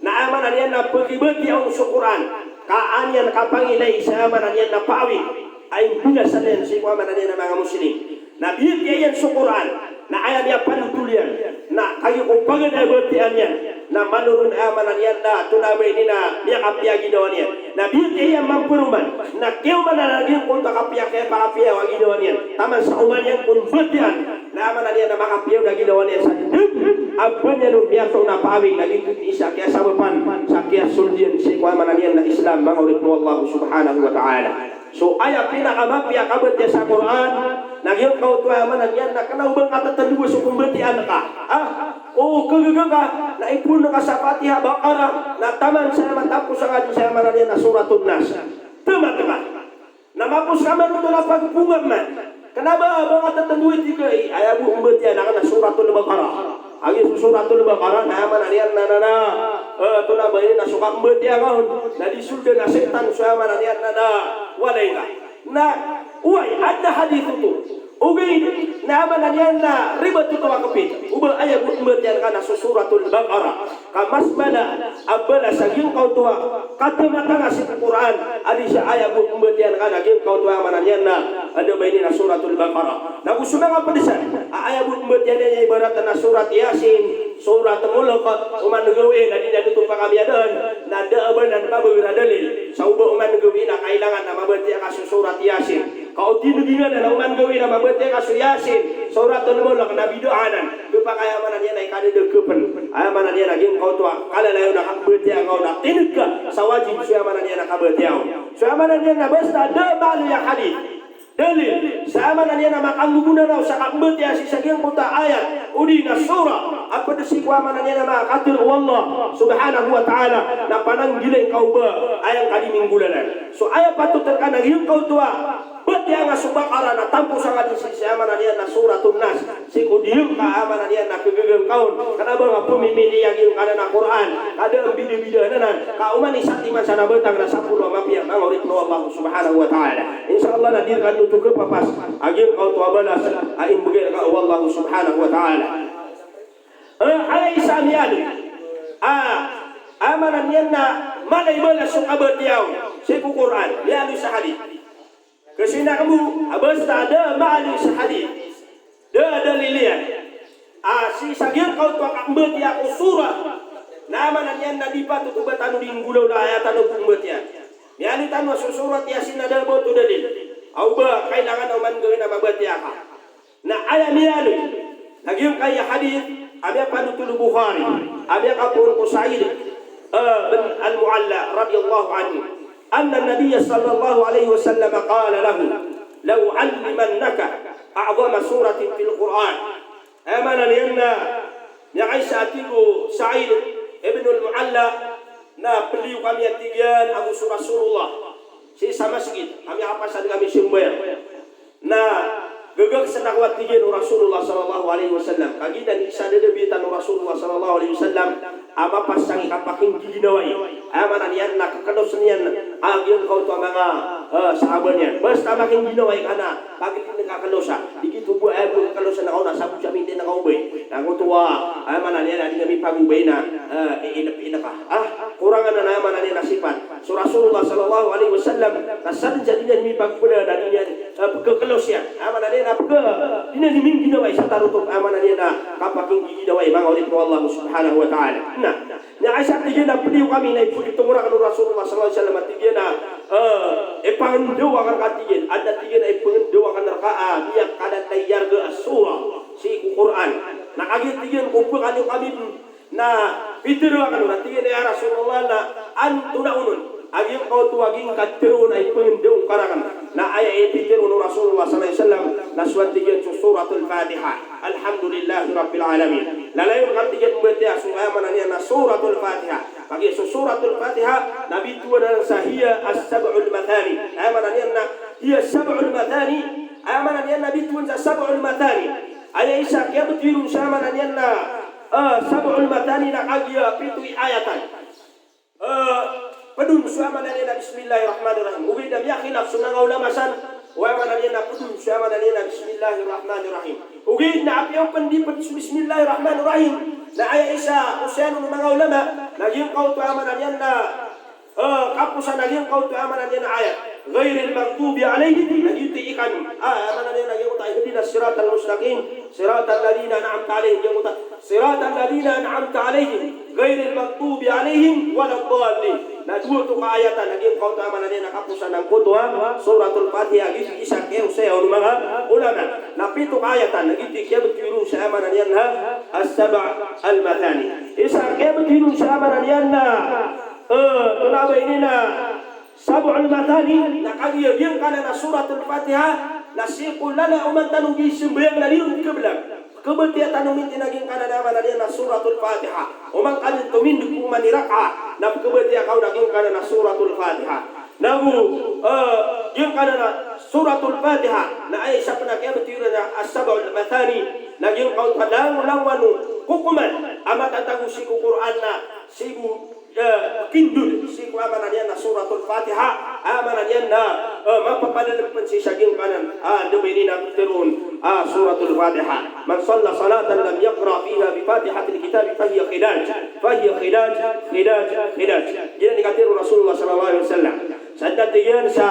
na aya maana niyan na pkibatiyaa on so Qur'an, ka an iyan kapangilay sa aya maana niyan na paawig a imbinasa niyan sii ko aya maana niyan na manga Muslim. Na biyatiyaa iyan so Qur'an, na aya miyapanothol iyan na kagiya ko paganay a batiyaan iyan na malo ron aya maana niyan na tonaa ba ini na miyakapiya a ginawa niyan. Na biyatiyaa iyan mamproman, na kiyaomanan a giyangkoto a kapiya, kiyapakapiya a ginawa niyan taman sa oman iyan kon batiyaan. Na aya maana niyan na makapiya on a ginawa niyan sa dn a ba niyan on miyatoon a paawig, na giyoto i isa a kiyasabapan sa kiyasold iyan sii ko aya maana niyan na Islam, manga oripn o Allah subhanahu wa ta'ala. So aya pinakamapiya a kabatiya sa Qur'an na giyangkoto a aya maana niyan na kna o ba ngka tatandog so pmbatiyaan ka. Ah, o khagaga ka na ipoon ka sa Fatiha, Baqarah, na taman sa aya matapos angka dn sa aya maana niyan na Suratun Nas. Tamat ka. Na mapos ka man oto na pagpongam man. Kna ba, ba ngka tatandog, tig ka, i, aya bo mbatiyaan ka na Suratul Baqarah. Kagiya so Suratul Baqarah na aya maana niyan na, na, na, eh, tonaa ba ini na so kambatiyaa ka on na di soldan a setan so aya maana niyan na, na walay ka. Na oway, adn a hadith oto. Ogaid na aya maana niyan na ribat oto a kapit o ba aya bo mbatiyaan ka na so Suratul Baqarah. Ka mas mala a balas a giyangkoto a katamat angka sii ko Qur'an a di sa aya bo mbatiyaan ka na giyangkoto a aya maana niyan na, anda ba ini na Suratul Baqarah. Nago so manga pd san a aya bo mbatiyaan iyan ibarat na Surat Yasin, Surat Mulk, oman gawii na di niyan oto pakamiyaadaan, na da a ba nan mabagr a dalil sa o ba oman gawii na kailangan na mabatiya ka so Surat Yasin. Ka o tineg iyan na oman gawii na mabatiya ka so Yasin, Suratul Mulk, na bid'ah anan. Khapakay aya maana niyan na ikadadakepn. Aya maana niyan na giyangkoto a kalalayon a kabatiya ka on na tineg ka sa wajib so aya maana niyan na kabatiya on. So aya maana niyan na basta da a maaloy a hadith, dalil, sa aya maana niyan na makanggogonanaw sa kabatiya sii sa giyangkoto a ayat odi na surah a pd sii ko aya maana niyan na manga katharo o Allah subhanahu wa ta'ala, na pananggilai ka o ba aya ngka di minggolalan. So aya patot rka na giyangkoto a batiyaa ngka so Baqarah na tampos angka dn sii sa aya maana niyan na Suratun Nas. Sii ko di ngka aya maana niyan na kagaga ngka on, kna ba ngka pmimili a giyangkanan a Qur'an, ka da a mbidabida anan, ka oman i satiman sa na batang na sapolo a mapiya, manga oripn o Allah subhanahu wa ta'ala. Insha Allah na di rka dn oto khapapas a giyangkoto a balas a imbgay rka o Allah subhanahu wa ta'ala. Eh, aya isa a miyaaloy a, aya maana niyan na mala i balas o kabatiyaa on sii ko Qur'an, miyaaloy sa hadith. Kasi na kamo a basta da maana sa hadith, da dalil iyan a sii sa giyangkoto a kambatiyaa ko surah, na aya maana niyan na di patot o ba tano di nggolawla aya tano bo mbatiyaa. Miyaaloy tano a so Surat Yasin na da ba oto dalil. Aw ba kailangan a oman gawii na mabatiya ka. Na aya miyaaloy na giyangkaya hadith a miyapanothol o Bukhari, a miyakapoon ko Sa'id, eh, bin Al-Mu'alla radiyallahu anhu, anna Nabiyya sallallahu alayhi wasallam qala lahu, "La u'allimannaka a'zama suratin fil Qur'an." Aya maana niyan na miyakaisa a tig o Sa'id ibn Al-Mu'alla na peliyo kami a tig iyan ago so Rasulullah sii sa masgit a miyakapasad kami sambayang. Na gagaksen ako a tig iyan o Rasulullah sallallahu alayhi wasallam. Kagiya da niyan isa dadabitan o Rasulullah sallallahu alayhi wasallam a mapasang i kapakinggiginawai. Aya maana niyan na kekelosen iyan a giyangkoto a manga, eh, sahaba niyan. Basta makingginawai ka na, kagiya di ngka kelosa. Di gioto bo aya bo kelosen ka on a sabot sa mintin ka o bay. Na gioto a, aya maana niyan na di ngka mipagobay na, eh, iinep-inep ka. Ah, korangan anan aya maana niyan na sipat so Rasulullah sallallahu alayhi wasallam, na sadn sa di niyan mipagobay na di niyan, eh, pekeklos iyan. Aya maana niyan na peke, di niyan mingginawai sa tarotop, aya maana niyan na kapakinggiginawai, manga oripn o Allah subhanahu wa ta'ala. Na, na aya isa tig iyan a peliyo kami na ipegitong raken o Rasulullah sallallahu alayhi wasallam a tig iyan a, eh, ipangendaw aken rka tig iyan, adn a tig iyan a ipangendaw aken rka a, ah, di a kadan na iyarga a surah sii ko Qur'an. Na kagiya tig iyan ko pekaliyo kami na pitharo aken on a tig iyan a, ya Rasulullah, na antonaa onon a giyangkoto a giyangkatharo on a ipangendaw ngka raken? Na aya ipitharo on o Rasulullah sallallahu alayhi wasallam na so a tig iyan so Suratul Fatiha. Alhamdulillahi Rabbil Alamin. Lalayon ka tig iyan mbatiya so aya maana niyan na Suratul Fatiha. Kagiya so Suratul Fatiha na bitowan anan sa hiya as-sab'ul mathani. Aya maana niyan na hiya as-sab'ul mathani. Aya maana niyan na bitowan sa sab'ul mathani. Aya isa kiyabetowi ron sa aya maana niyan na, eh, sab'ul mathani na kagiya pito i ayatan. Eh, ped on so aya maana niyan na Bismillahir Rahmanir Rahim. Ogaid na miyakhilaf so manga ulama san o aya maana niyan na ped on so aya maana niyan na Bismillahir Rahmanir Rahim. Ogaid na apiya o ped di ped so Bismillahir Rahmanir Rahim na aya isa o siyan o manga ulama na giyangkoto a aya maana niyan na, eh, kaposan a giyangkoto a aya maana niyan na ayat. Ghairil maghdubi alayhim, na giyoto i ikan. Ah, aya maana niyan na giyangkoto a ihdinas siratal mustaqim, siratal ladhina an'amta alayhim, giyangkoto a siratal ladhina an'amta alayhim, ghairil maghdubi alayhim waladdallin. Na dowa oto ka ayatan a giyangkoto a aya maana niyan na kaposan angkoto a Suratul Fatiha, giyoto i isa kiyaosaya on o manga ulama. Na pito ka ayatan a giyoto i kiyabetowi ron sa aya maana niyan na as-sab'ul mathani. Isa kiyabetowi ron sa aya maana niyan na, eh, tonaa ba ini na Sab'ul Mathani, na kagiya giyangkanan a Suratul Fatiha, na sii ko lala oman tano giya sambayang na di ron kablag. Kabatiya tano mintin a giyangkanan a aya maana niyan na Suratul Fatiha. Oman ka dn tomindg ko oman i raka'a, na kabatiya ka on a giyangkanan a Suratul Fatiha. Na go, eh, giyangkanan a Suratul Fatiha, na aya isa pn a kiyabatiya ron a As-Sab'ul Mathani, na giyangkoto a langolangowan o kokoman a matatago sii ko Qur'an na sii bo eh, kindod sii ko aya maana niyan na Suratul Fatiha, aya maana niyan na, eh, mapapadalm pn sii sa giyangkanan, ah, anda ba ini na ptharoon, ah, Suratul Fatiha. Man salla salatan lam yaqra fiha bi Fatihatil kitabi fahiya khidaj, fahiya khidaj, khidaj, khidaj. Giyanan i katharo o Rasulullah sallallahu alaihi wasallam. Sa da tig iyan sa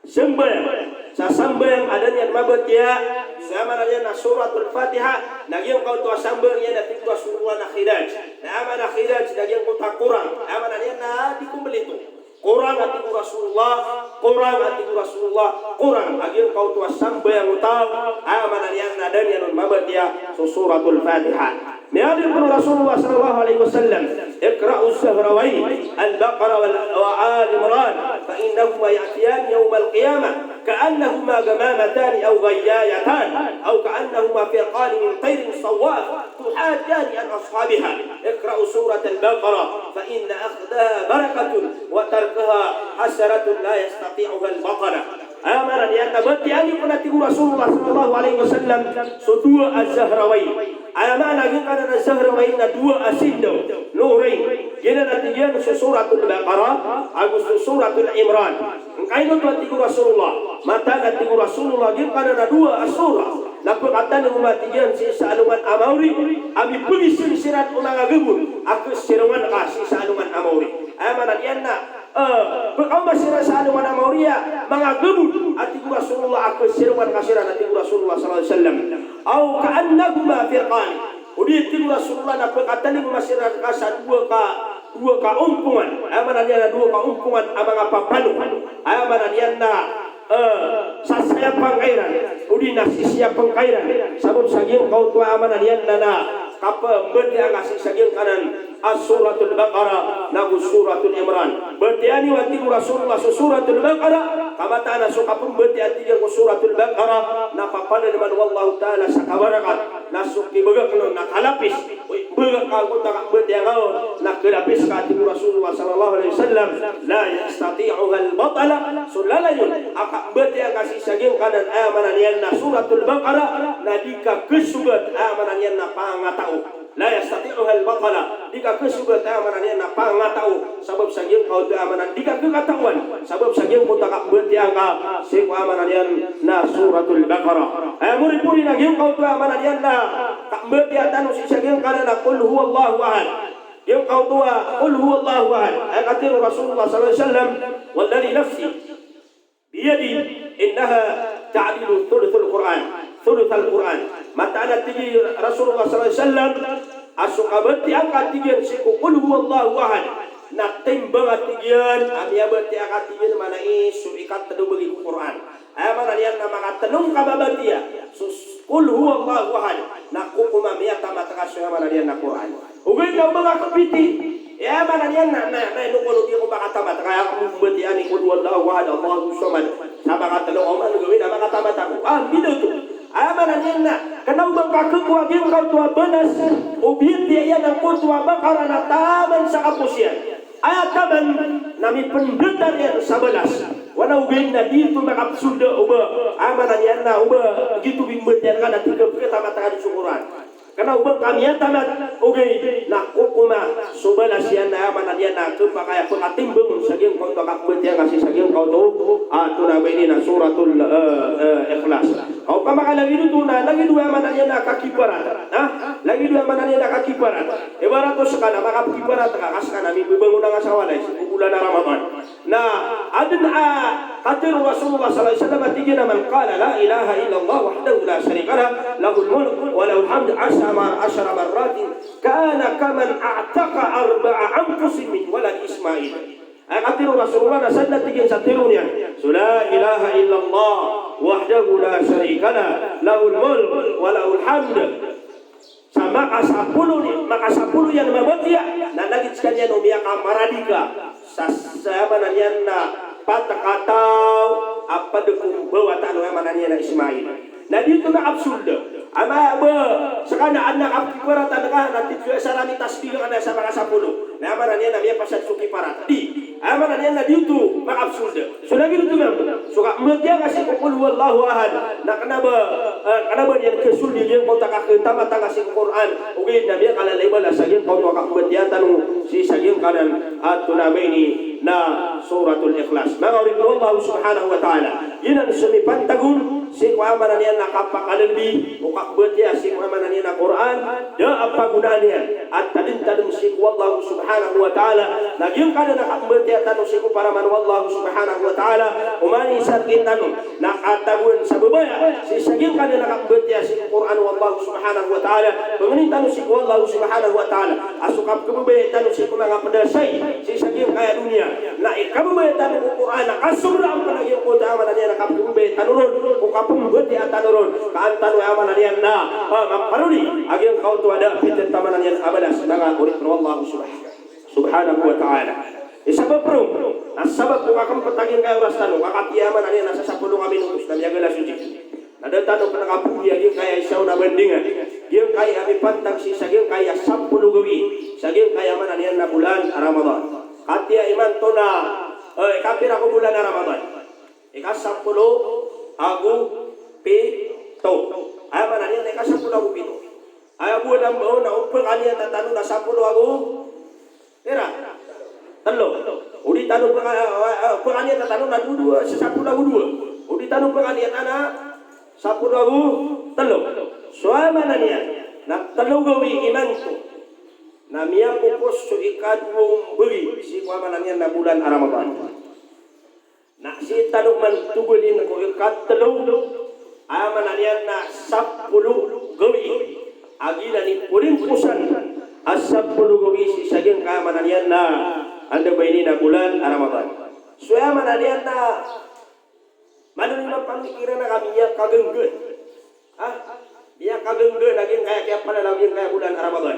sambayang, sa sambayang a da niyan mabatiya so aya maana niyan na Suratul Fatiha, na giyangkoto a sambayang iyan a tig o Rasulullah na khidaj. Na aya maana khidaj na giyangkoto a korang, aya maana niyan na di kompleto. Korang a tig o Rasulullah, korang a tig o Rasulullah, korang a giyangkoto a sambayang o taw a aya maana niyan na da niyan on mabatiya so Suratul Fatiha. Miyaaloy pn o Rasulullah sallallahu alaihi wasallam, "Iqra'uz Zahrawayn, Al-Baqarah wal, wa Al Imran, fa innahuma ya'tiyani yawmal qiyamah ka'annahuma ghamamatan aw ghayyayatan, aw ka'annahuma firqan min tayrin sawwaf, tuhajjani an ashabiha. Iqra'u Suratal Baqarah, fa inna akhdaha barakatun, wa tarkaha hasaratun la yastati'uhal baqalah." Aya maana niyan na batiya niyo pn a tig o Rasulullah sallallahu alaihi wasallam so dowa a Zahrawayn. Aya maana giyangkanan a Zahrawayn na dowa a sindaw, Nurayn. Giyanan a tig iyan so Suratul Baqarah ago so Suratul Imran. Angkaino oto a tig o Rasulullah? Mataan a tig o Rasulullah giyangkanan a dowa a surah na pkhatan'g o ma tig iyan sii sa alongan a maori a mipagisinsiran o manga gabor a khasirongan ka sii sa alongan a maori. Aya maana niyan na Eh, pkaoma siran sa alongan a maori a manga gabod, a tig o Rasulullah, a kasirongan ka siran, a tig o Rasulullah sallallahu alaihi wasallam. Aw ka'annahuma firqan. O di, tig o Rasulullah, na pkatalingoma siran ka sa dowa ka, dowa ka ompongan. Aya maana niyan na dowa ka ompongan a manga papano. Aya maana niyan na eh, sasayapn ka iran, odi na sisiyapn ka iran, sabap sa giyangkoto a aya maana niyan na, na kapmbatiyaa ngka sii sa giyangkanan a Suratul Baqarah nago Suratul Imran. Batiyaa niyo, a tig o Rasulullah, so Suratul Baqarah, ka mataan a so kapmbatiyaa, tig iyan, ko Suratul Baqarah na papananman o Allahu Ta'ala sa kabarakat, na so kibagakn on na kalapis. Oy, bgak ka angkoto a kambatiyaa ngka on, na kalapis ka, a tig o Rasulullah sallallahu alaihi wasallam, la yastati'uhal batala, so lalayon a kambatiyaa ngka sii sa giyangkanan a aya maana niyan na Suratul Baqarah, na di ka kasogat a aya maana niyan na pangatao. La yastati'uhal batala, di ka kasogat a aya maana niyan na pangatao. Sabap sa giyangkoto a aya maana, di ka kakatawan, sabap sa giyangkoto a kambatiyaa ngka sii ko aya maana niyan na Suratul Baqarah. Aya moripori na giyangkoto a aya maana niyan na kambatiyaa tano sii sa giyangkanan a Qul huwallahu ahad. Giyangkoto a Qul huwallahu ahad. Aya katharo o Rasulullah sallallahu alaihi wasallam, walladhi nafsi biyadihi innaha ta'dilu thuluthal Qur'an, thuluthal Qur'an. Mataan a tig i Rasulullah sallallahu alaihi wasallam, a so kabatiyaa ngka, tig iyan, sii ko Qul huwallahu ahad, na timbang, a tig iyan, a miyabatiyaa ka, tig iyan, mana i so ikatlo bagi ko Qur'an. Aya maana niyan na makatlo ngka babatiyaa so Qul huwallahu ahad, na kokoman a miyatamat ka so aya maana niyan na Qur'an. Ogaid na o ba ka kapiti, aya maana niyan na, na, na ino ko di ko makatamat, ka aya ko mbatiyaa i Qul huwallahu ahad, Allahus samad, sa makatlo, oman gawii na makatamat ako. Ah, mbida oto. Aya maana niyan na kna o ba ka khakowa giyangkoto a balas o biyatiyaa iyan angkoto a Baqarah na taman sa kapos iyan. Aya taman na mipndatar iyan sa balas. Wana ogaid na di oto makapsold o ba, aya maana niyan na o ba giyoto bimbatiyaa ngka na di ka pkhatamat ka dn so Qur'an. Kna o ba ka miyatamat, ogaid na kokoman so balas iyan na aya maana niyan na khapakay a pkhatimbang sa giyangkoto a kambatiyaa ngka sii sa giyangkoto a, antonaa ba ini, na Suratul, eh, eh, Ikhlas. Ka opama ka lagid oto na, lagid o aya maana niyan na kakiparat. Ha? Lagid o aya maana niyan na kakiparat. Ibarat o ska na makapkiparat ka, ka ska na mibabangon ngka sa walay sii ko bolan a Ramadan. Na adn a katharo o Rasulullah sallallahu alaihi wasallam a tig iyan a, man qala la ilaha illallah wahdahu la sharika lah, lahul mulk wa lahul hamd, ashara mar-, ashara marratin, kana kaman a'taqa arba'a anfusin min waladi Ismail. Aya katharo o Rasulullah na sadn a tig iyan sa tharo niyan so la ilaha illallah wahdahu la sharika lah, lahul mulk wa lahul hamd. Sa makasapolo ni, makasapolo iyan mabatiya, na lagid skaniyan o miyakamaradika sa, sa aya maana niyan na pat kataw a pd ko mbawataan o aya maana niyan na Ismail. Na di oto makapsold. Ama ba, skaniyan na kapkiparatan ka, na tig iyan sa rani tasbih ka na sa makasapolo. Na aya maana niyan na miyapasad so kiparat. Di. Aya maana niyan na di oto makapsold. So lagid oto mambo, so kambatiyaa ngka sii ko Qul huwallahu ahad, na kna ba, eh, kna ba niyan kasold i giyangkoto a kakhatamata ngka sii ko Qur'an, ogaid na miyakalalay balas a giyangkoto a kambatiyaa tano sii sa giyangkanan a, antonaa ba ini, na Suratul Ikhlas. Manga oripn o Allah subhanahu wa ta'ala, giyanan so mipantag on sii ko aya maana niyan na kapakalbi o kambatiyaa sii ko aya maana niyan na Qur'an, da a pagonaan iyan a tadntadn sii ko Allah subhanahu wa ta'ala. Na giyangkanan a kambatiyaa tano sii ko paraman o Allah subhanahu wa ta'ala, oman i isa rktano na katagoan sa babaya sii sa giyangkanan a kambatiyaa sii ko Qur'an o Allah subhanahu wa ta'ala. Pangnin tano sii ko Allah subhanahu wa ta'ala a so kapkhababayai tano sii ko manga pd a shayi sii sa giyangkaya doniya na ikababaya tano ko Qur'an na kasobraan pn a giyangkoto a aya maana niyan na kapkhababayai tano ron ko kapmbatiyaa tano ron. Ka an tano aya maana niyan na, ah, maparoli a giyangkoto a da a pitharo a aya maana niyan a balas, manga oripn o Allah subhanahu, subhanahu wa ta'ala. Isabap ron, na sabap ko kakmpt a giyangkaya oras tano, ka katii aya maana niyan na sa sapolo ka minutos na miyagalas o jik. Na da tano pn kapogi a giyangkaya isa on a bandingan, giyangkaya mipantag sii sa giyangkaya sapolo gawii sa giyangkaya aya maana niyan na bolan a Ramadan. Katii imanto na, eh, ikapira ko bolan a Ramadan? Ikasapolo ago pito. Aya maana niyan na ikasapolo ago pito. Aya bo a lamba on na o pkhaniyata tano na sapolo ago pira? Tlo. O di tano pkha-, eh, eh, pkhaniyata tano na dowa, dowa, sa sapolo ago dowa. O di tano pkhaniyata na sapolo ago tlo. So aya maana niyan na tlo gawii imanto. Na miyapopos so ikadowa o mbagi sii ko aya maana niyan na bolan a Ramadan. Na sii tano man togalin ko ikatlo, aya maana niyan na sapolo gawii. A giyanan i polimposan a sapolo gawii sii sa giyangkaya maana niyan na anda ba ini na bolan a Ramadan. So aya maana niyan na Mano i mapamikiran a ka miyakagangga. Ha? Miyakagangga na giyangkaya kiyapalalaw giyangkaya bolan a Ramadan.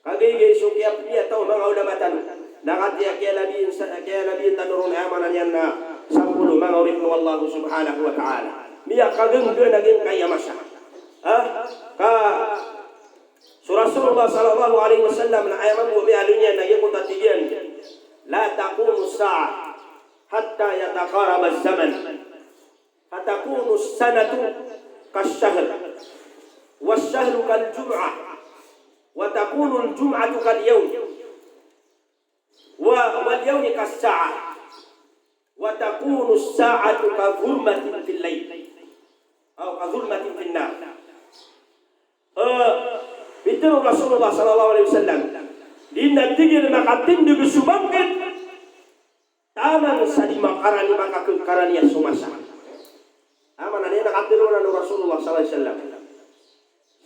Kagiya so kiyapiyataw o manga ulama tano. Na katii a kiyalabiyan sa, kiyalabiyan tano ron aya maana niyan na sapolo, manga oripn o Allah subhanahu wa ta'ala. Miyakagangga na giyangkaya masa. Ha? Ka so Rasulullah sallallahu alaihi wasallam na aya mambo a miyaaloy niyan na giyangkoto a tig iyan, "La taqumu as-sa'ah hatta yataqaraba az-zaman, fatakunu as-sanatu kash-shahr, wash-shahru kal-jum'ah, wa takunu al-jum'atu kal-yawm, wa, wal-yawmi kas-sa'ah, wa takunu as-sa'atu kadh-dhulmati fil-layl, aw kadh-dhulmati fin-nar." Eh, pitharo o Rasulullah sallallahu alaihi wasallam, di na tig iyan makatindg so bangkit taman sa di makarani, makakagkaraniya so masa. Aya maana niyan na katharo anan o Rasulullah sallallahu alaihi wasallam.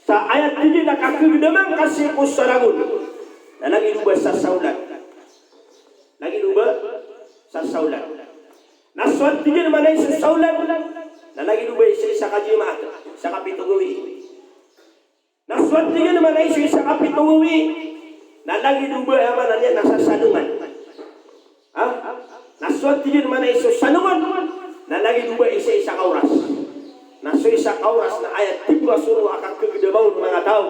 Sa aya tig iyan a kakagdam angka sii ko saragon na lagid o ba sasaolan. Lagid o ba sasaolan. Na so tig iyan a maana iyan so saolan na lagid o ba isa-isa ka Jumaat, isa ka pito gawii. Na so tig iyan a maana iyan so isa ka pito gawii na lagid o ba aya maana niyan na sasanongan. Ha? Na so tig iyan a maana iyan so sanongan na lagid o ba isa-isa ka oras. Na so isa ka oras na aya tig o Rasulullah a kakagdam on o manga taw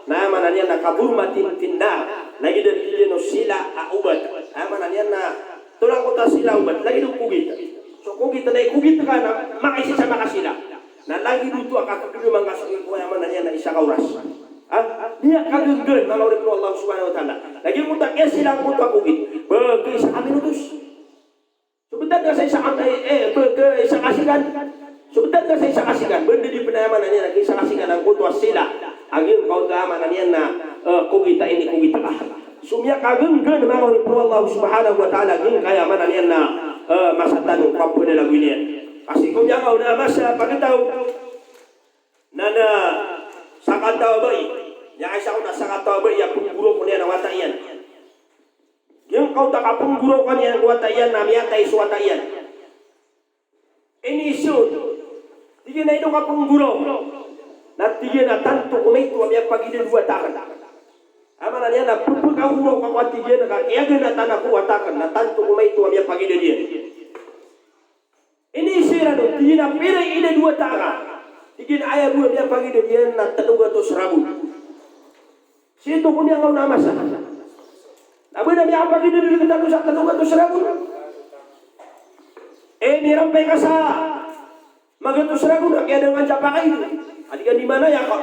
na aya maana niyan na kadh-dhulmatin fin-nar. Lagid a tig iyan o sila a obat. Aya maana niyan na tolangkota sila a obat. Lagid o kogit. So kogit na ikogit ka na makaisa sa makasila. Na lagid oto a kakagdam angka sii ko aya maana niyan na isa ka oras. Ha? Miyakagangga, manga oripn o Allah subhanahu wa ta'ala. Lagid oto a kiyasila angkoto a kogit. Ba kaisa ka minutos. So btad ka sa isa ka, eh, eh, ba kaisa ka sigan. So btad ka sa isa ka sigan. Ba di pn aya maana niyan na kaisa ka sigan angkoto a sila a giyangkoto a aya maana niyan na, eh, kogit a inikogit ka. So miyakagangga, manga oripn o Allah subhanahu wa ta'ala, giyangkaya maana niyan na, eh, masa tano, kapphalagoy niyan. Ka sii ko miyakaona a masa pagtaw na, na sakataw a bai. Miyakaisa kon a sakataw a bai a pnggoraok iyan a wata iyan. Giyangkoto a kapnggoraok iyan ko wata iyan na miyatay so wata iyan. Iniiza on, tig iyan a ino ka pnggoraok? Na tig iyan a tanto ko maito a miyapagidad o wata akn. Aya maana niyan na pphakagoraok ako, tig iyan, ka kiyaganatan ako o wata akn na tanto ko maito a miyapagidad iyan. Iniiza iran on, tig iyan a pira i idad o wata ka? Tig iyan a aya bo a miyapagidad iyan na tlo gatos ragon. Sii ko miyakaona a masa. Na ba na miyapagidad rktano sa tlo gatos ragon? Eh, mirampay ka sa magatos ragon, a kiyadangan sa pakay. A di ka di manaya ka.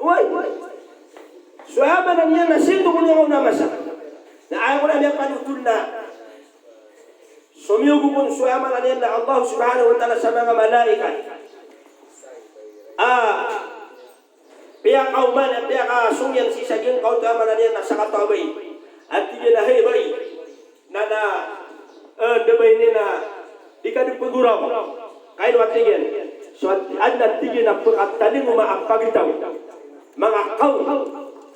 Oway. So aya maana niyan na sii ko miyakaona a masa. Na aya ko na miyapanothol na somiyog kon so aya maana niyan na Allah subhanahu wa ta'ala sa manga malaikat. Ah, Piyakaoma, piyakasong iyan sii sa giyangkoto a aya maana niyan na sakataw a bai. A tig iyan a, hay bai. Na, na, eh, da bai ini na di ka di pnggoraok. Ka ino a tig iyan? So, adn a tig iyan a pkatalingoma a pagtaw. Manga kaw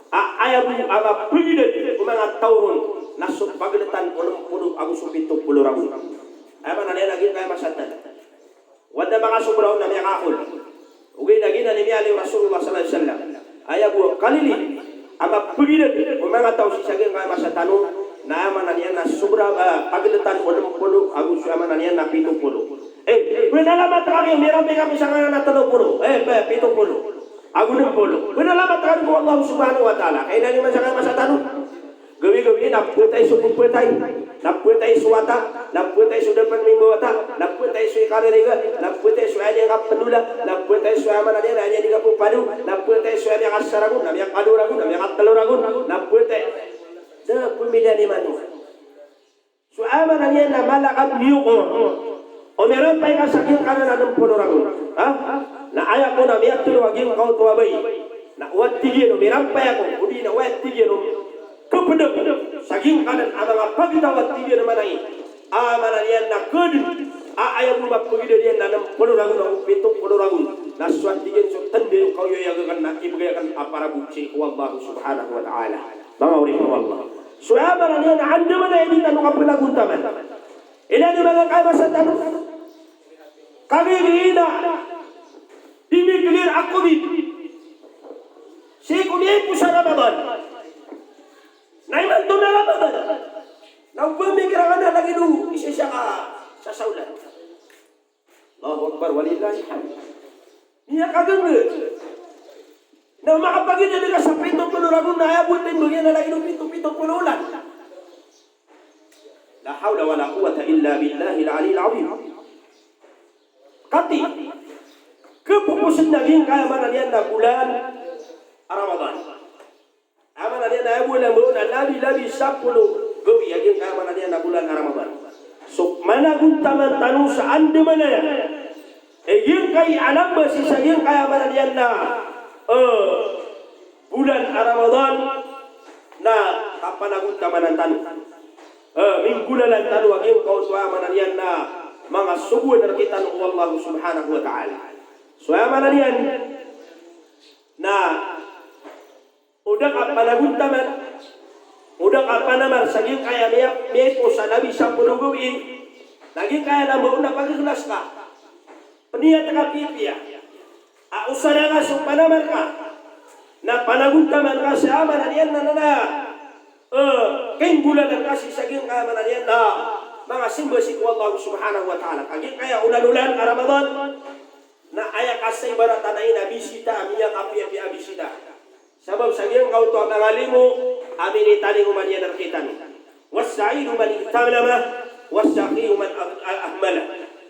a aya bo a mapagidad o manga taw ron na so pagltan o nm polo ago so pito polo ragon. Aya maana niyan na giyangkaya masa tano. Wata makasobra on na miyakakol. Ogaid na giyanan i miyaaloy o Rasulullah sallallahu alaihi wasallam. Aya bo a kalilid a mapagidad o manga taw sii sa giyangkaya masa tano, na aya maana niyan na sobra, ah, pagltan o nm polo ago so aya maana niyan na pito polo. Eh, pnalamat kami, mirampay kami sangkanan a tlo polo. Eh, pe, pito polo. Ago nm polo. Pnalamat kami ko Allah subhanahu wa ta'ala. Kailan iman sangkaya masa tano? Gawii-gawii na phatay so pphatay, na phatay so wata, na phatay so da pn mimbawata, na phatay so ikaririga, na phatay so aya niyan kapndola, na phatay so aya maana niyan na aya niyan di kapphado, na phatay so aya miyakasaragon, na miyakadorag, na miyakatloragon, na phatay. Da pmilay iman. So aya maana niyan na mala ka miyokor. O mirampay ka sa giyangkanan a nm polo ragon. Ha? Na aya ko na miyatlo a giyangkoto a bai. Na o tig iyan o mirampay ako, odi na o tig iyan o kapedeg sa giyangkanan a manga pagtaw a tig iyan a manay a mana niyan na ked a aya bo mapegidad iyan na nem polo ragon ago pito polo ragon. Na so a tig iyan so tanda iyo kaoyagoyag aken na ibegay aken a para bo sii ko Allah subhanahu wa ta'ala. Manga oripn o Allah. So aya mana niyan na andamanaya i di tano kapanagontaman. Ina di manga kaya masa tano. Kagiya ina di mi clear a COVID sii ko miyaipos a Ramadan. Na imanto na Ramadan. Na o ba mikir aken a lagid o isa-isa ka sasaolan. Allahu Akbar, walillahil hamd. Miyakagengge. Na makapagidad ka sa pito polo ragon na aya bo a timbang iyan na lagid o pito, pito polo olan. La hawla wala quwwata illa billahil aliyil azim. Kati, kepoposen na giyangkaya mana niyan na bolan a Ramadan. A mana niyan na aya bolan bo na labi-labi sapolo gawii a giyangkaya mana niyan na bolan a Ramadan. So managontaman tano sa andamanaya i giyangkai a lamba sii sa giyangkaya mana niyan na, eh, bolan a Ramadan na kapanagontamanan tano. Eh, minggolalan tano a giyangkoto a mana niyan na manga sogoan rktano o Allah subhanahu wa ta'ala. So aya mana niyan na o da ka panagontaman, o da ka panamar sa giyangkaya miya, miyaipos a labi sapolo gawii, na giyangkaya lamba on na pagikhlas ka. Pniyat ka piyapiya a o sadaka so panamar ka, na panagontaman ka sa aya mana niyan na, na, na, eh, kinggolalan ka sii sa giyangkaya mana niyan na manga simba sii ko Allah subhanahu wa ta'ala. Ka giyangkaya olan-olan a Ramadan, na aya kasaibaratan ai na bisita a miyakapiyapiya a bisita. Sabap sa giyangkoto a manga limo a minitalingoma niyan rktano. Was-sa'idu man igtanama, was-shaqiyyu man ah-, ah-, ahmala.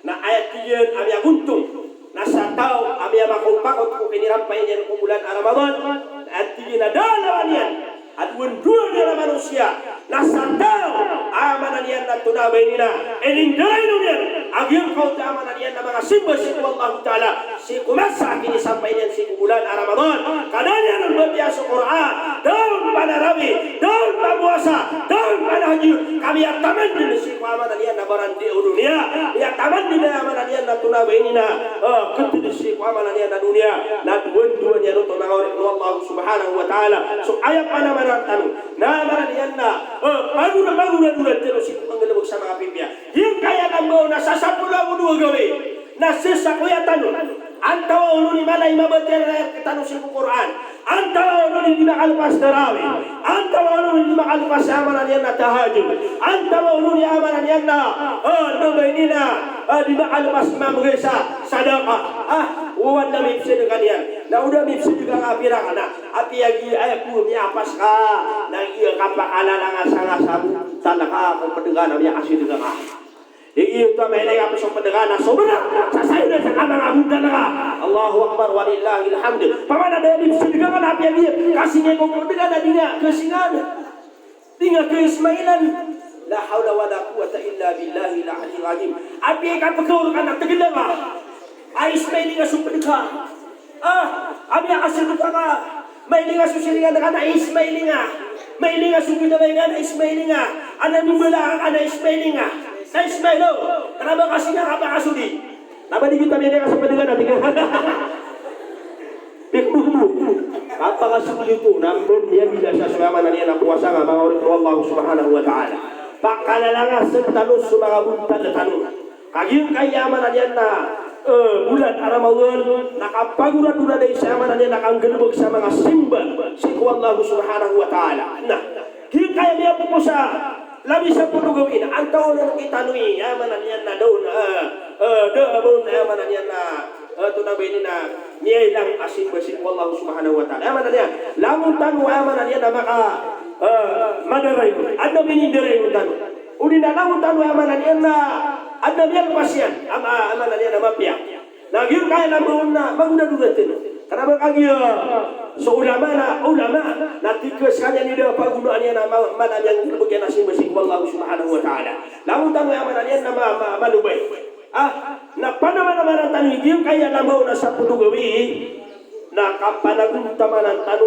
Na aya tig iyan a miyagontong na sa taw a miyamakaopakot ko kinirampay niyan ko bolan a Ramadan, na aya tig iyan a da a lawan iyan a dowandowan iyan a manosiya na sa taw a mana niyan na tonaa ba ini na inindarainom iyan a giyangkoto a mana niyan na manga simba sii ko Allahu Ta'ala sii ko masa a kinisampay niyan sii ko bolan a Ramadan. Ka da niyan on mapiya so Qur'an, da on panarawi, da on pamowasa, da on panahajjud, ka miyataman dn sii ko a mana niyan na barandi o doniya, miyataman dn a mana niyan na tonaa ba ini na, eh, khatd sii ko a mana niyan na doniya, na dowandowan iyan oto manga oripn o Allah subhanahu wa ta'ala. So aya panamaran tano na mana niyan na, eh, pagora, pagora-gora tano sii ko panggalbk sa manga pipiya. Giyangkaya lamba on na sa sapolo ago dowa gawii na sesakoya tano. Antawaa on i mala i mabatiya rktano sii ko Qur'an. Antawaa on i di makalpas tarawi. Antawaa on i di makalpas a mana niyan na tahajjud. Antawaa on i a mana niyan na, eh, tonaa ba ini na, eh, di makalpas mamgay sa sadaka. Ah, o da mipsadaka niyan. Na o da mipsadaka ka pira ka na. Apiya giya aya bo miyapas ka na giya kapakalalangas a ngasa bo. Talaka ko pd ka na miyakasadaka ka. Igi oto a mailay ka pn so pd ka na sobra sa sayo na sa kamangabontal ka. Allahu Akbar, walillahil hamd. Pamana da a mipsadaka ka na apiya giya kasingay ko pd ka na di nga kasingan, di nga kaismailan. La hawla wala quwwata illa billahil aliyil azim. Apiya i kapkaor ka na tgla ka a ismailing a so pd ka. Ah, a miyakasadaka ka. Mailing a so siringan ka na ismailing a. Mailing a so kitabay ka na ismailing a. Ana mimbalaan ka na ismailing a. Na ismail o. Kna ba kasinga ka ba kasodi. Na ba di kita mailing a so pd ka na tig iyan. Pikbukbuk. Kapakasodi oto na miyabida sa so aya mana niyan na powasa nga, manga oripn o Allah subhanahu wa ta'ala. Pakalalangas tano so manga bontal tano. Ka giyangkaya mana niyan na, eh, bolan a Ramadan, na kapagorad-orad ai sa mana niyan na kanggalbk sa manga simba sii ko Allah subhanahu wa ta'ala. Na giyangkaya miyapoposa labi sapolo gawii na antawaa on i tano i, aya mana niyan na da on, eh, eh, da a ba on, aya mana niyan na, eh, tonaa ba ini na miyailang a simba sii ko Allah subhanahu wa ta'ala. Aya mana niyan, langon tano aya mana niyan na maka, eh, madaray. Adn a ba ini indaray tano. Odi na langon tano aya mana niyan na adn a miyalpas iyan a ma-, aya mana niyan na mapiya. Na giyangkaya lamba on na magodad-godad tano. Kna ba kagiya so ulama na, ulama na tig ka skaniyan i da a pagonoan iyan a ma-, mana miyanggalbk iyan a simba sii ko Allah subhanahu wa ta'ala. Langon tano aya mana niyan na ma-, ma-, malobay. Ah, na panamanamaran tano i giyangkaya lamba on a sapolo gawii. Na kapanagontamanan tano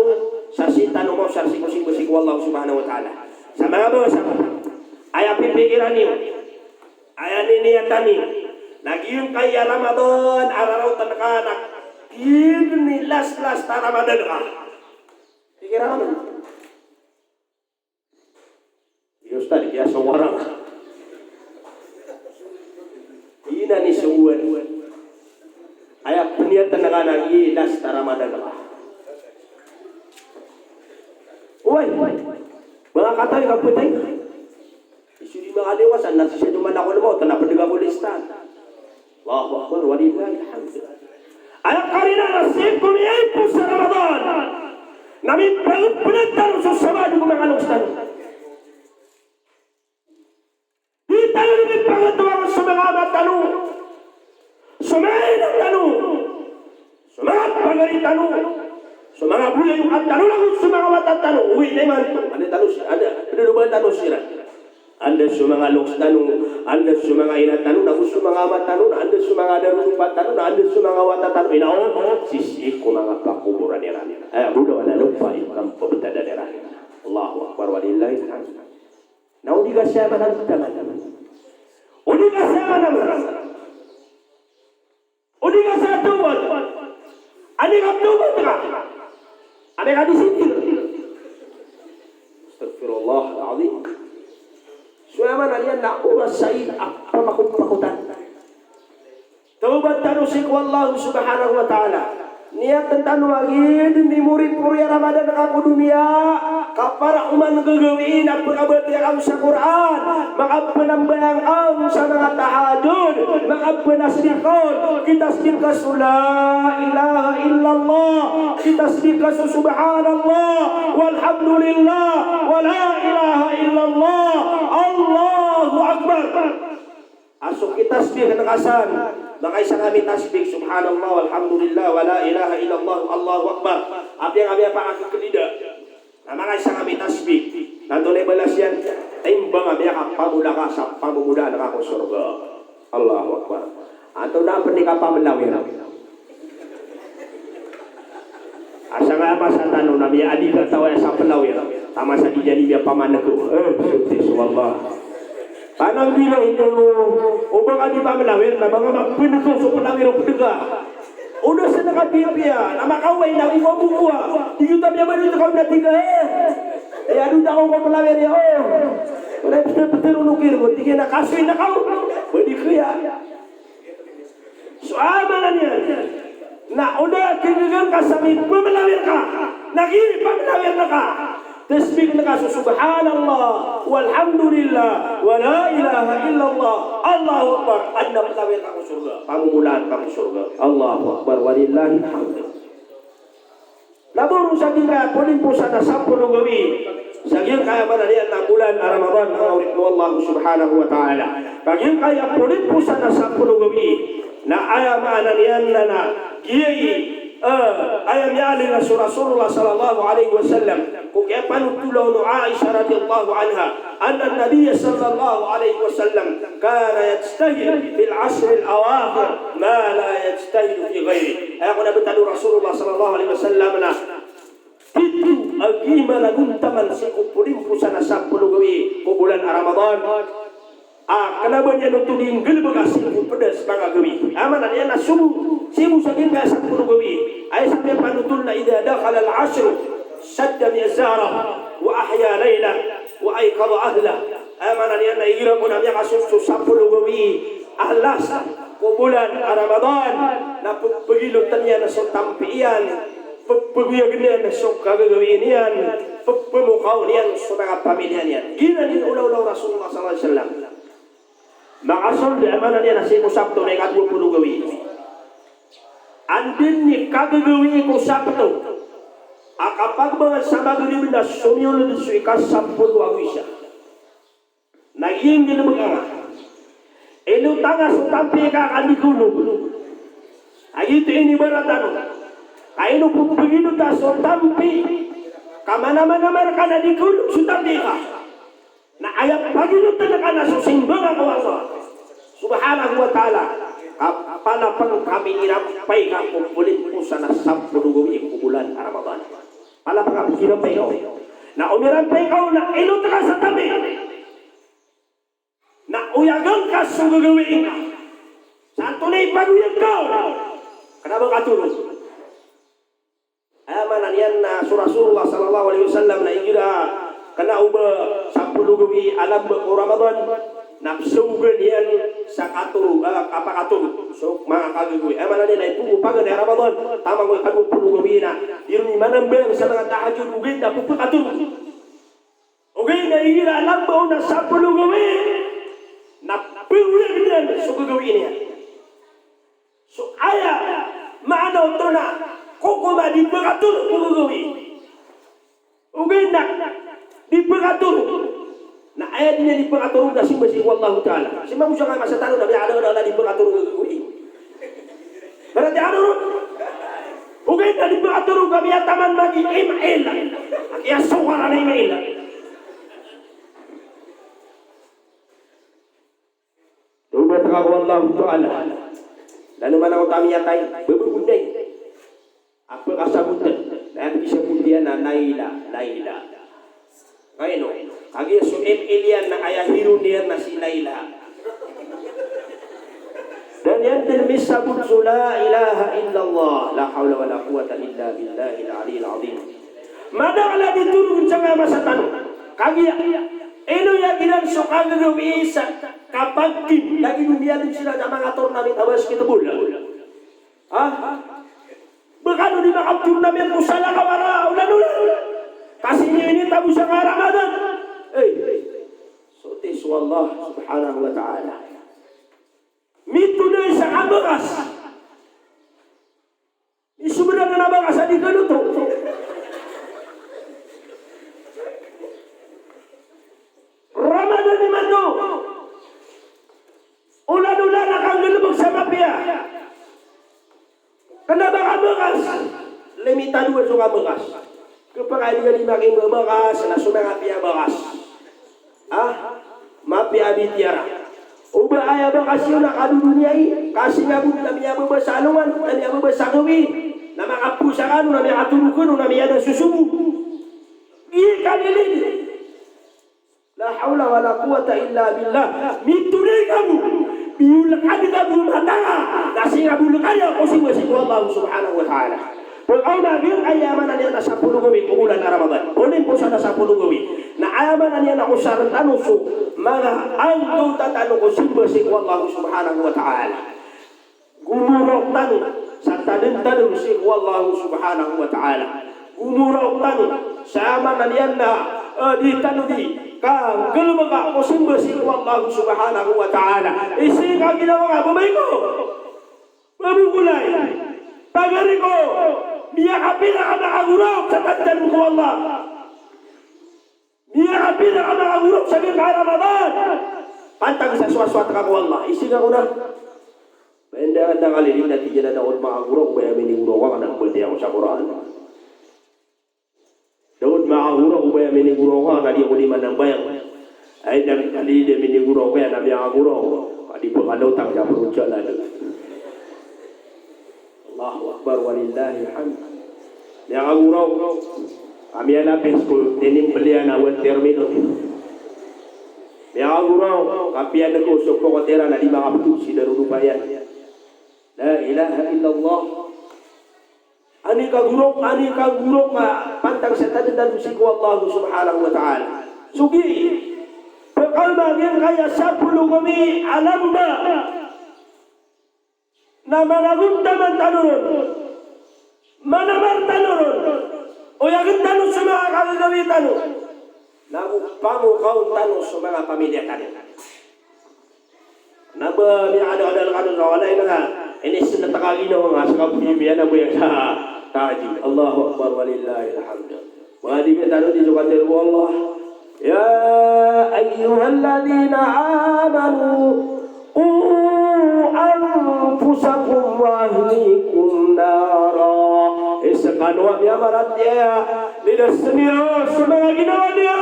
sa sii tano maosar sii ko simba sii ko Allah Subhanahu wa Ta'ala. Sa manga bangsa ko, aya pipikiran iyo, aya niniyatan iyo, na giyangkaya Ramadan a raraotan ka na giyangkai last, last a Ramadan ka. Pikiran ka. Iyo, Ustadh, di kiyasawara. Ina ni suwan. Aya peniyatan ka na giyai last a Ramadan ka. Oway. Manga katawi ka pwede. Iso di manga liwasan, na sii sa duman ako limo, tana pwede ka ko listan. Allahu Akbar, walillahil hamd. Aya karina na sii ko miyaipos a Ramadan na mipagpnad tano so sabaad ko manga loks tano. Di tano di mipagatowa so manga ama tano, so manga ina tano, so manga pagari tano, so manga bolayoka tano, nago so manga wata tano. Oway, na imanto, anda tano si, anda, anda loba tano siran. Anda so manga loks tano, anda so manga ina tano, nago so manga ama tano, na anda so manga darodopa tano, na anda so manga wata tano, ina on, sii ko manga pakoboran iran. Eh, boda wala lopa i kampobtadan iran. Allahu Akbar, walillahil hamd. Na o di ka saya manamtaman. O di ka saya manamtaman. O di ka saya tawbat. Anda ka tawbat ka? Anda ka di sitir? Astaghfirullahal azim. So aya maana niyan na oras sa aya a pamakopakotan. Tawbat tano sii ko Allah Subhanahu wa Ta'ala. Niyatan tano a giya dn i mori-pori a Ramadan ka ko doniya, ka para oman gagawii na pkabatiya ka on sa Qur'an, makapnambayang ka on sa manga tahajjud, makapnasbih ka on, kitasbih ka so la ilaha illallah, kitasbih ka so subhanallah, walhamdulillah, wa la ilaha illallah, Allahu Akbar. A so kitasbih ngka san, makaisa ngka mitasbih, subhanallah, walhamdulillah, wa la ilaha illallah, Allahu Akbar. Apiya ngka miyapakakhlida na makaisa ngka mitasbih. Na antonaa i balas iyan? Timbang a miyakapamola ka sa pamomolayan ka ko sorga. Allahu Akbar. Antonaa pn i kapamlawir? Asa nga masa tano na miyaadi ka taw aya sa plawir, a masa di niyan miyapamaneg. Eh, subhanallah. Panang bila ito, o ba ka di pamlawir, na ba nga mapneg so plawir o pneg ka. O da sa nakapipiya, na makaoway na ko mabubuwa. Di kita miyamaneg ka na tiga, eh. Eh, ado ta ko plawir ya, oh. Wala ptr-ptr o nokir mo, tiga na kasoy na ka o. Ba di kaya. So aya maana niyan na o da kagaga ngka sa mipmlawir ka, na giya i pamlawir ngka, tasbih ngka so subhanallah, walhamdulillah, wa la ilaha illallah, Allahu Akbar, adn a plawir ka ko sorga, pamomolaan ka ko sorga. Allahu Akbar, walillahil hamd. Labaw ron sa giyangkaya polimposan a sapolo gawii, sa giyangkaya maana niyan na bolan a Ramadan, manga oripn o Allah subhanahu wa ta'ala. Ka giyangkaya polimposan a sapolo gawii, na aya maana niyan na, na giyai, eh, aya miyaaloy na so Rasulullah sallallahu alaihi wasallam ko kiyapanothol o Aisha radhiyallahu anha, anna an-nabiyya sallallahu alaihi wasallam kana yajtahid fil ashril awakhir ma la yajtahid fi ghayrih. Aya ko na btad o Rasulullah sallallahu alaihi wasallam na tito a giya managontaman sii ko polimposan a sapolo gawii ko bolan a Ramadan a kna ba niyan oto di nggalbka sii ko pd a manga gawii. Aya maana niyan na sobo, sii bo sa giyangkaya sapolo gawii, aya sa miyapanothol na idha dakhala al-ashru shadda mi'zarah wa ahya laylah wa ayqadha ahlah. Aya maana niyan na igira ko na miyakasold so sapolo gawii a last ko bolan a Ramadan, na pphagilotan iyan so tampi iyan, pphagoyagn iyan so kagagawii niyan, pphamokaw iyan so manga pamilya niyan. Giyanan i olaola o Rasulullah sallallahu alaihi wasallam. Makasold, aya maana niyan na sii ko Sabto na ikadowa polo gawii. Anda i kagagawii ko Sabto a kapagbangan sa Maghrib na somiyolod so ikasapolo ago isa. Na giyangkai a nggalbk anga, ilot anga so tampi ka, ka di kaolog. A giyoto i inibarat tano. Ka ino pphagilota so tampi ka manamana rka na di kaolog so tampi ka. Na aya pagilotan ka na so simba ka ko Allah subhanahu wa ta'ala. Kapalapang kami irampay ka ko polimposan a sapolo gawii ko bolan a Ramadan. Palapang kami irampay ka. Na o mirampay ka na ilot ka sa tabi. Na oyagan ka so gagawii ngka. Sa antonaa i pagoyag ka? Kna ba katorog. Aya maana niyan na so Rasulullah sallallahu alaihi wasallam na igira kna o ba sapolo gawii a lamba ko Ramadan, na pzaogan iyan sa katorog, ah, kapakatorog so manga kagagawii. Aya maana niyan na ipogo paganay a Ramadan, taman ko ikadowa polo gawii na di ron imanambayang sa manga tahajjud, ogaid na pphakatorog. Ogaid na igira a lamba on a sapolo gawii, na pgoyagan iyan so gagawii niyan. So aya maana oto na kokom a di pkatorog ko gagawii. Ogaid na di pkatorog. Na aya di niyan di pkatorog na simba sii ko Allahu Ta'ala. Simba mo sa masa tano na miyaadaan a di pkatorog ko gagawii. Berarti ano ron? Ogaid na di pkatorog ka miyataman magi email. Aya so ngaran a email. Tawbat ka ko Allahu Ta'ala. Lalo man ako ta miyatay, babago na i. Apa kasabotan? Na aya di sabot iyan na Laila, Laila. Kaino? Kagiya so email iyan na aya hero niyan na si Laila. Da niyan dn misabot so la ilaha illallah, la hawla wala quwwata illa billahil aliyyil azim. Madakl a di torog sangkaya masa tano. Kagiya ino iyan iran so kagagawii sa kapagkim, lagid o miyadn siran sa manga tournament a basketball. Ha? Ba kano di makaptournament ko salakaw a ra-, olan-olan? Ka sii niyo initabo sangkaya Ramadan. Ey. Soti so Allah subhanahu wa ta'ala. Mitodai sa kabakas. Isobra ka na bakas a di kaloto. Ramadan imanto. Olan-olan a kanggalbk sa mapiya. Kna ba kabakas. Limitado so kabakas. Khapakay di ka di makimbabakas na so manga piyabakas. Ah, mapiya a bitiyara. O ba aya bakas iyo na kadodoniyai, ka sii nga bo na miyababa sa alongan, na miyababa sa gawii, na makaposa kano, na miyakatorog kano, na miyada so sobo. Di ka lilid. La hawla wala quwwata illa billah. Mitodai ka bo. Biyolkad ka bo matanga. Na sii nga bo lkada ko simba sii ko Allah subhanahu wa ta'ala. Pkaoma giyangkaya aya maana niyan na sapolo gawii ko olan a Ramadan. Polimposan a sapolo gawii. Na aya maana niyan na osarn tano so manga anggawta tano ko simba sii ko Allah subhanahu wa ta'ala. Gomorok tano sa tadntadn sii ko Allah subhanahu wa ta'ala. Gomorok tano sa aya maana niyan na, eh, di tano di kanggalbka ko simba sii ko Allah subhanahu wa ta'ala. Isii ka ginawa nga, babay ko. Babokolay, pagari ko, miyakapira ka makagorok sa tadntadn ko Allah? Miyakapira ka makagorok sa giyangkaya Ramadan? Pantag sa sowasowat ka ko Allah. Isii ka ko na. Ba anda, anda ka lilid na tig iyan a da ako makagorok, ba aya minigorok ka na mbatiya ako sa Qur'an. Da ako makagorok, ba aya minigorok ka na di ako di manambayang. Ay, da ka lilid a minigorok ka na miyakagorok. Ka di pkalaotang sa porojalan. Allahu Akbar, walillahil hamd. Miyakagorok. Ka miyalapis ko tinimbl iyan a one termino. Miyakagorok. Ka piyaneg ko so pokot iran a di makaptod si darodopa iyan. La ilaha illallah. Ani kagorok, ani kagorok ka pantag sa tadntadn sii ko Allah subhanahu wa ta'ala. So gii, pkaoma giyangkaya sapolo gawii a lamba na managontaman tano ron, manamar tano ron, oyagn tano so manga kagagawii tano, nago pamokaon tano so manga pamilya tano. Na ba miyakadakadakl kano sa walay na nga inisnt ka ginawa nga sa kapiyamiyan a boya sa tahajjud. Allahu Akbar, walillahil hamd. Manga di ka tano di so katharo o Allah. Ya ayyuhalladhina amanu, qu anfusakum wa ahlikum nara. Hay skano a miyamaratiyaya, lidasn iyo so manga ginawa niyo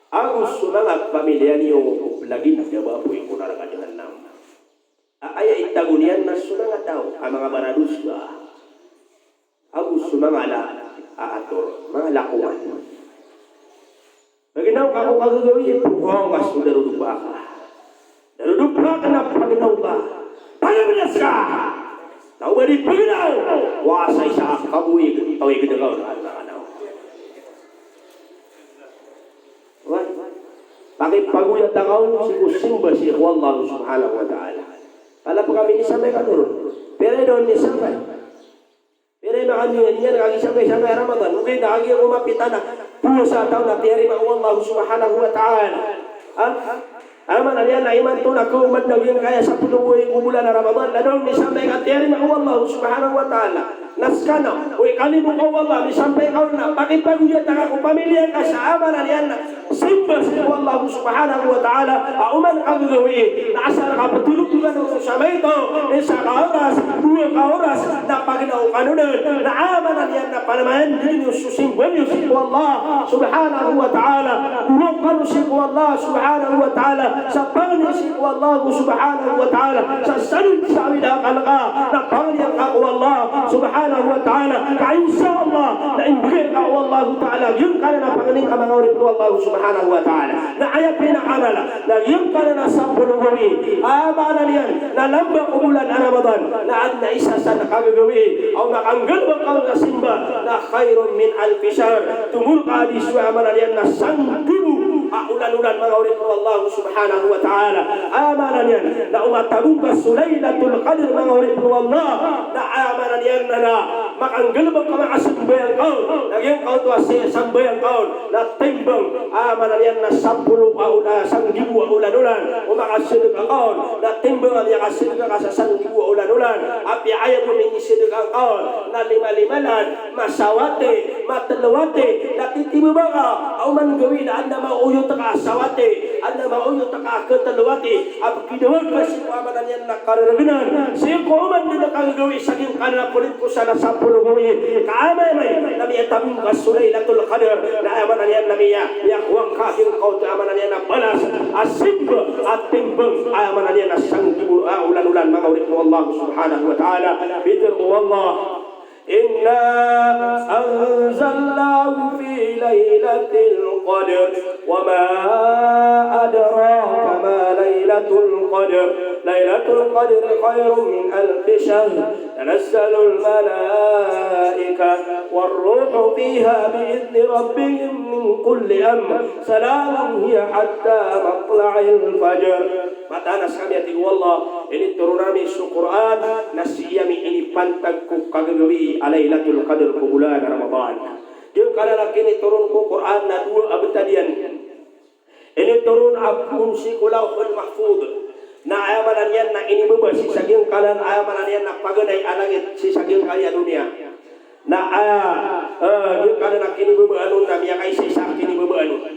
ago so manga pamilya niyo ko plagid a ba apoy ko naraka Jahannam. A aya itago niyan na so manga taw a manga baradosa ago so manga la, a ator, manga lakowan. Paginaw ka ko kagagawii, paginaw ka so darodopa ka. Darodopa ka na paginaw ka. Paginaw ka. Taw ba di paginaw? Wa sa isa a kaboy, taw i gdagaw na, na, na. Wai. Pakipagoyat ka on sii ko simba sii ko Allah subhanahu wa ta'ala. Kala pkami ini sampai ka doron. Pira i daon ini sampai. Pira i makan niyan, niyan kagiya sampai, sampai Ramadan. Ogaid na kagiya ko mapita na powasa a taw na tiyarima o Allah subhanahu wa ta'ala. Ha? Aya maana niyan na imanto na ko madaging kaya sapolo i ko bolan a Ramadan, na da on ini sampai ka tiyarima o Allah subhanahu wa ta'ala. Na ska na, o ikalimo ka o Allah, misampay ka on na pakipagoyat ka ko pamilya ngka sa aya maana niyan na simba sii ko Allah subhanahu wa ta'ala a oman ka gagawii, na asar ka ptolog-tologan on sa maito, isa ka oras, dowa ka oras, na paginaw kano dn, na aya maana niyan na panamayandg iyo so simba niyo sii ko Allah subhanahu wa ta'ala, dowa kano sii ko Allah subhanahu wa ta'ala, sa pangni sii ko Allah subhanahu wa ta'ala, sa sadn sa awid a akal ka, na pangni ka ko Allah subhanahu wa ta'ala, ka insha Allah, na imbgay ka o Allah ta'ala giyangkanan a pangni ka manga oripn o Allah subhanahu wa ta'ala. Na aya pinakamala, na giyangkanan a sapolo gawii, aya maana niyan na lamba ko bolan a Ramadan, na adn a isa san a kagagawii, aw makanggalbk ka on sa simba, na khairun min alfi shahr, tomo rka a di so aya maana niyan na sanggibo a olan-olan manga oripn o Allah subhanahu wa ta'ala. Aya maana niyan na o matabong ka so Lailatul Qadr manga oripn o Allah, na aya maana niyan na, na makanggalbk ka makasambayang ka on, na giyangkoto a si-, sambayang ka on na timbang, aya maana niyan na sapolo a ola-, sanggibo a olan-olan o makasadka ka on, na timbang a miyakasadka ka sa sanggibo a olan-olan. Apiya aya bo minisadka ka on na lima-lima lan, masawati, matlo wati, na titibaba ka, a oman gawii na adn a maoyot ka a sawati, adn a maoyot ka a katlo wati, a pkidawag ka sii ko aya maana niyan na kararagnan, sii ko oman dn a kagagawii sa giyangkanan a polintosan a sapolo gawii. Ka aya maana niyan na miyatabong ka so Lailatul Qadr, na aya maana niyan na miya, miyakowa ngka giyangkoto aya maana niyan na balas a simba a timbang aya maana niyan na sanggibo a olan-olan manga oripn o Allah subhanahu wa ta'ala. Pitharo o Allah: إنا أنزلناه في ليلة القدر، وما أدراك ما ليلة القدر، ليلة القدر خير من ألف شهر، تنزل الملائكة والروح فيها بإذن ربهم من كل أمر، سلام هي حتى مطلع الفجر. Mataan a skami, a tig o Allah, initoron ami so Qur'an na sii ami inipantag ko kagagawii a Lailatul Qadr ko bolan a Ramadan. Giyangkanan a kinitoron ko Qur'an na dowa a btad iyan. Initoron a poon sii ko Lawhul Mahfudh. Na aya maana niyan na inibaba sii sa giyangkanan, aya maana niyan na paganay a langit sii sa giyangkaya doniya. Na aya, eh, giyangkanan a kinibabaan on na miyakaisaisa a kinibabaan on.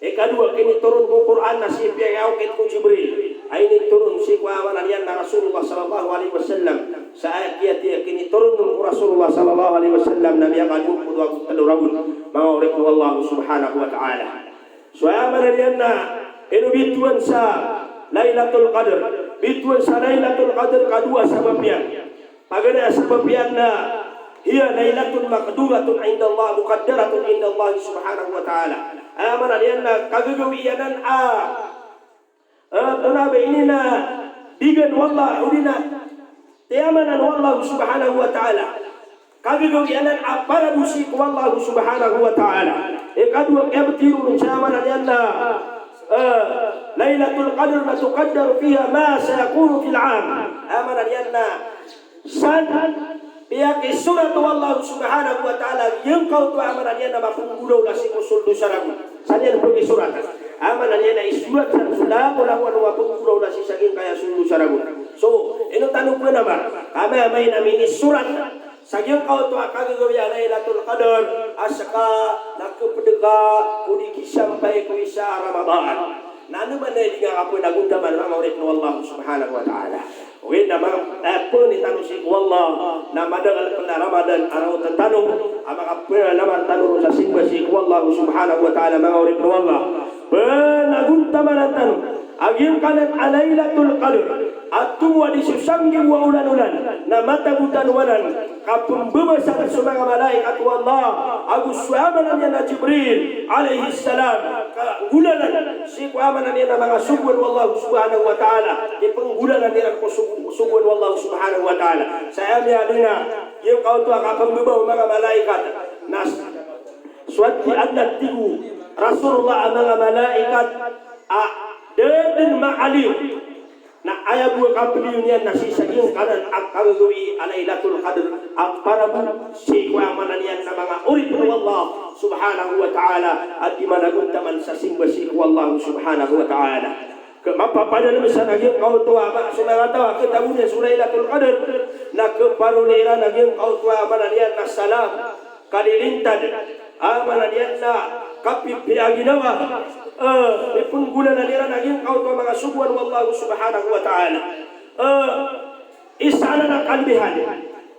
Ikadowa, kinitoron ko Qur'an na sii piyakiyaokit ko Jibril a initoron sii ko, aya maana niyan na, Rasulullah sallallahu alaihi wasallam. Sa aya kiyatiya kinitoron ko Rasulullah sallallahu alaihi wasallam na miyakadowa polo ago tlo ragon, manga oripn o Allah subhanahu wa ta'ala. So aya maana niyan na ino bitowan sa Lailatul Qadr? Bitowan sa Lailatul Qadr ka dowa sabap iyan. Paganay a sabap iyan na hiya lailatun maqduratun inda Allah, muqaddaratun inda Allah subhanahu wa ta'ala. Aya maana niyan na kagagawii anan a, eh, tonaa ba ini na bigan o Allah, odi na tiyamanan o Allah subhanahu wa ta'ala. Kagagawii anan a para bo sii ko Allah subhanahu wa ta'ala. Ikadowa, kiyabtiro on sa aya maana niyan na, eh, Lailatul Qadr na tuqaddaru fiha ma sayakunu fil 'am. Aya maana niyan na san piyakisorat o Allah subhanahu wa ta'ala giyangkoto a, aya maana niyan na, mapanggolawla sii ko soled o saragon. San iyan pakisorat? Aya maana niyan na isorat san so langolangon o mapanggolawla sii sa giyangkaya soled o saragon. So, ino tano pnamar ka miyamay na minisorat sa giyangkoto a kagagawii a Lailatul Qadr a ska na kpd ka ko di kisampay ko isa a Ramadan? Na anda man i di ngka pnagontaman, manga oripn o Allah subhanahu wa ta'ala? Ogaid na manga, eh, pangnin tano sii ko Allah na madakl pn a Ramadan a raotan tano a makapnamar tano ron sa simba sii ko Allah subhanahu wa ta'ala, manga oripn o Allah. Pnagontamanan tano a giyangkanan a Lailatul Qadr. a tomo a di so sanggibo a olan-olan, na matabo tano anan ka pembebasa so manga malaikat o Allah, ago so aya maana niyan a Jibril alayhis salam, ka nggolalan sii ko aya maana niyan a manga sogoan o Allah subhanahu wa ta'ala, di penggolalan iran ko sogo-, sogoan o Allah subhanahu wa ta'ala. Sa aya miyaaloy na giyangkoto a kapembeba o manga malaikat, na s-, so ati adn a tig o Rasulullah a manga malaikat a da dn maaliyo. Na aya bo a kapeliyo niyan na sii sa giyangkanan a kagagawii a Lailatul Qadr a para bo sii ko aya maana niyan na manga oripn o Allah subhanahu wa ta'ala a di managontaman sa simba sii ko Allah subhanahu wa ta'ala. Ka mapapadalm san a giyangkoto a ma-, so manga taw a katago niyan so Lailatul Qadr, na kaparoli iran a giyangkoto a maana niyan na salam, kalilintad, a maana niyan na kapipiya ginawa, eh, di penggolalan iran a giyangkoto a manga sogoan o Allah subhanahu wa ta'ala. Eh, isa anan a kalebihan.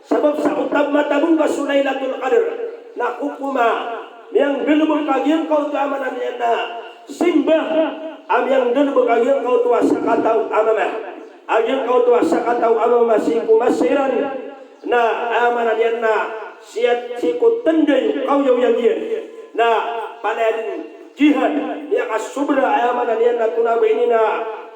Sabap sa oto a matabo ngka so Lailatul Qadr, na kokoma miyanggalbk a giyangkoto a maana niyan na simba, a miyanggalbk a giyangkoto a sakataw a mama, a giyangkoto a sakataw a mama sii ko masa iran, na aya maana niyan na sii, sii ko tanda o kaoyagoyag iyan, na palaya dn jihad, miyakasobra aya maana niyan na tonaa ba ini na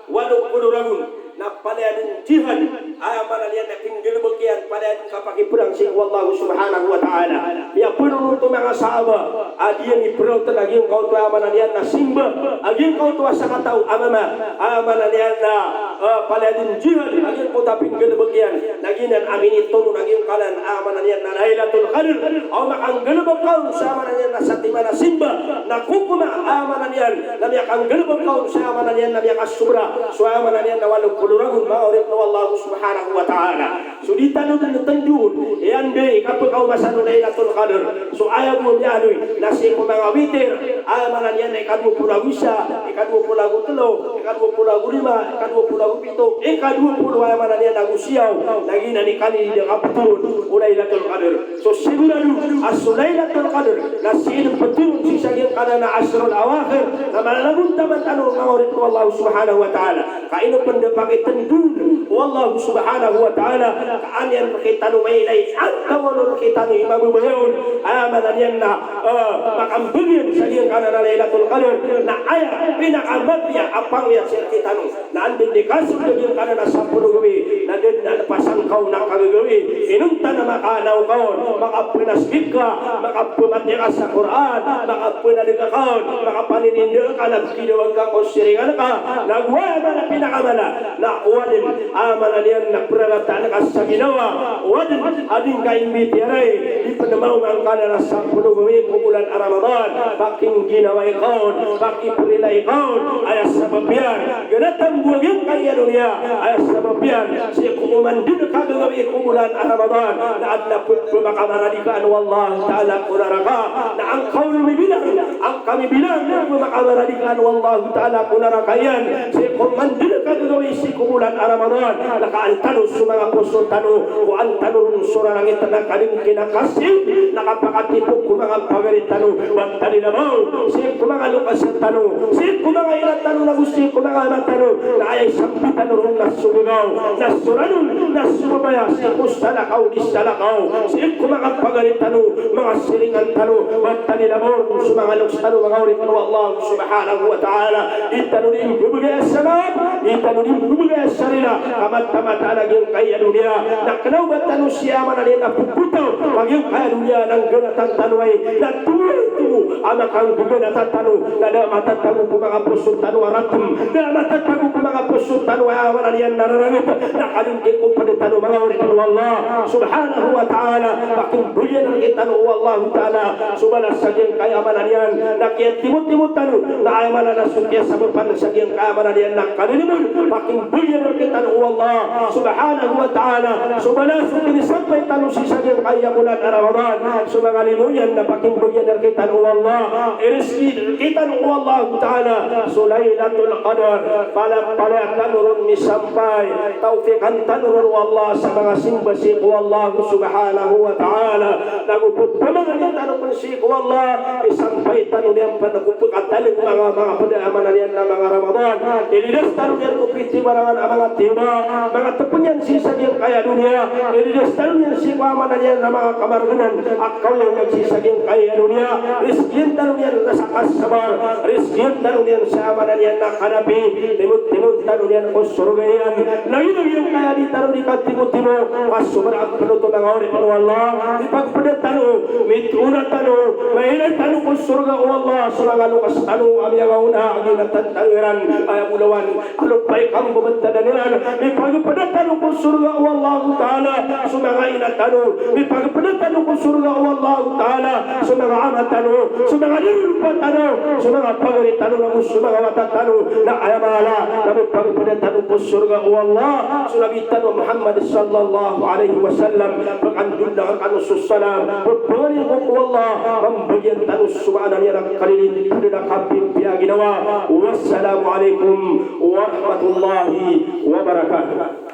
walo polo ragon, na palaya dn jihad, aya maana niyan na pinggalbk iyan, palaya dn kapakiprang sii ko Allah subhanahu wa ta'ala. Miyapanonot o manga sahaba a di iyan ipraotn a giyangkoto aya maana niyan na simba a giyangkoto a sakataw a mama, aya maana niyan na, eh, palaya dn jihad a giyangkoto a pinggalbk iyan. Na giyanan a minitoron a giyangkanan a maana niyan na Lailatul Qadr. Aw makanggalbk ka on sa maana niyan na satiman a simba, na kokoma a maana niyan na miyakanggalbk ka on sa maana niyan na miyakasobra so maana niyan na walo polo ragon, manga oripn o Allah subhanahu wa ta'ala. So di tano dn tndoon, iyan di kapekaoma sa Lailatul Qadr. So aya bo miyaaloy na sii ko manga witir, aya maana niyan na ikadowa polo ago isa, ikadowa polo ago tlo, ikadowa polo ago lima, ikadowa polo ago pito, ikadowa polo aya maana niyan ago siyaw, na giyanan i kali di kapetoron o Lailatul Qadr. So sigorado a so Lailatul Qadr na sii dn petoron sii sa giyangkanan a ashrul awakhir, na managontaman tano, manga oripn o Allah subhanahu wa ta'ala. Ka ino pn da pakitndoon o Allah subhanahu wa ta'ala, ka an iyan rkitano mailay, antaa walo rkitano i mababaya on, aya maana niyan na, eh, makambagian sa giyangkanan a Lailatul Qadr, na aya pinakamapiya a pangoyat sii rkitano. Na anda dn i kasowad a giyangkanan a sapolo gawii, na da dn a lepasan ka on a kagagawii. Inonta na makaanaw ka on, makapenasbih ka, makapematiya ka sa Qur'an, makapenadka ka on, makapaninindaan ka, na pkidawag ka ko siringan ka, na gowani a mala pinakamala, na owa dn a maana niyan na prarataan ka sa ginawa, owa dn a di ngka imbitiyarai, di pn maoma ngka na sapolo gawii ko bolan a Ramadan, pakingginawa ka on, pakiprila ka on, aya sabap iyan, ganatan bo a giyangkaya doniya, aya sabap iyan, sii ko oman dn kagagawii ko bolan a Ramadan, na adn a pphamakamaradik o Allah Ta'ala ko naraka. Na angka on mibilang, angka mibilang, pphamakamaradik o Allah Ta'ala ko naraka iyan, sii ko oman dn kagagawii sii ko bolan a Ramadan. Na kaan tano so manga poso tano, ko an tano ron so rarangit na kadngki na kasi, na kapakatipok ko manga pagari tano, ba tano i labaw sii ko manga loks tano, sii ko manga ina tano, na go sii ko manga ama tano, na aya isambi tano ron na so gagaw, na so ranon, na so babaya, sii ko salakaw di salakaw, sii ko manga pagari tano, manga siringan tano, ba tano i labaw ron so manga loks tano, manga oripn o Allah subhanahu wa ta'ala. Di tano dii mbabagay a sabap, di tano dii mbabagay a sarila, ka mataan a giyangkaya doniya na kna o ba tano sii a maana niyan na pphataw, ka giyangkaya doniya na ngganatan tano ai, na tomo-tomo a makanggaganatan tano, na da matatago ko manga poso tano a ratm, da matatago ko manga poso tano a maana niyan na rarangit, na kadngki ko pd tano, manga oripn o Allah subhanahu wa ta'ala. Pakimbgan rkitano o Allah Ta'ala so balas sa giyangkaya maana niyan na kiyatimotimo tano, na aya maana na so kiyasabapan sa giyangkaya maana niyan na kalilimod. Pakimbgan rkitano o Allah subhanahu wa ta'ala so balas o kinisampay tano sii sa giyangkaya bolan a Ramadan. So manga limo iyan na pakimbgan rkitano o Allah. Irizki tano o Allahu Ta'ala so Lailatul Qadr, palaya, palaya tano ron misampay, tawfiqan tano ron o Allah sa manga simba sii ko Allah Subhanahu wa Ta'ala. Nago pphamaganay tano pn sii ko Allah, isampay tano niyan pn ko pkatalg manga, manga pd a maana niyan na manga Ramadan. Ilidas tano niyan ko pitibarangan a manga tiba, manga tpn iyan sii sa giyangkaya doniya. Ilidas tano niyan sii ko a maana niyan na manga kamargnan a kaoyagoyag sii sa giyangkaya doniya. Rizkian tano niyan na sa kasabar. Rizkian tano niyan sa a maana niyan na kanapi. Timotimo tano niyan ko sorga iyan. Lagid o giyangkaya di tano di katimotimo, ka sobra a pd oto manga oripn o Allah. Mipagpda tano, mitoona tano, mailay tano ko sorga o Allah so manga loks tano a miyangaoona a giyoto tano iran, aya bolawan a lopay kambabatadan iran. Mipagpda tano ko sorga o Allahu Ta'ala so manga ina tano. Mipagpda tano ko sorga o Allahu Ta'ala so manga ama tano, so manga darodopa tano, so manga pagari tano, nago so manga wata tano. Na aya mala na mipagpda tano ko sorga o Allah so Nabi tano Muhammad sallallahu alaihi wasallam. Pkandonda rkano so salam, pphangnin ko ko Allah, mambagian tano so maana niyan a kalilintad a kapimpiya ginawa. Wassalamu alaikum warahmatullahi wabarakatuh.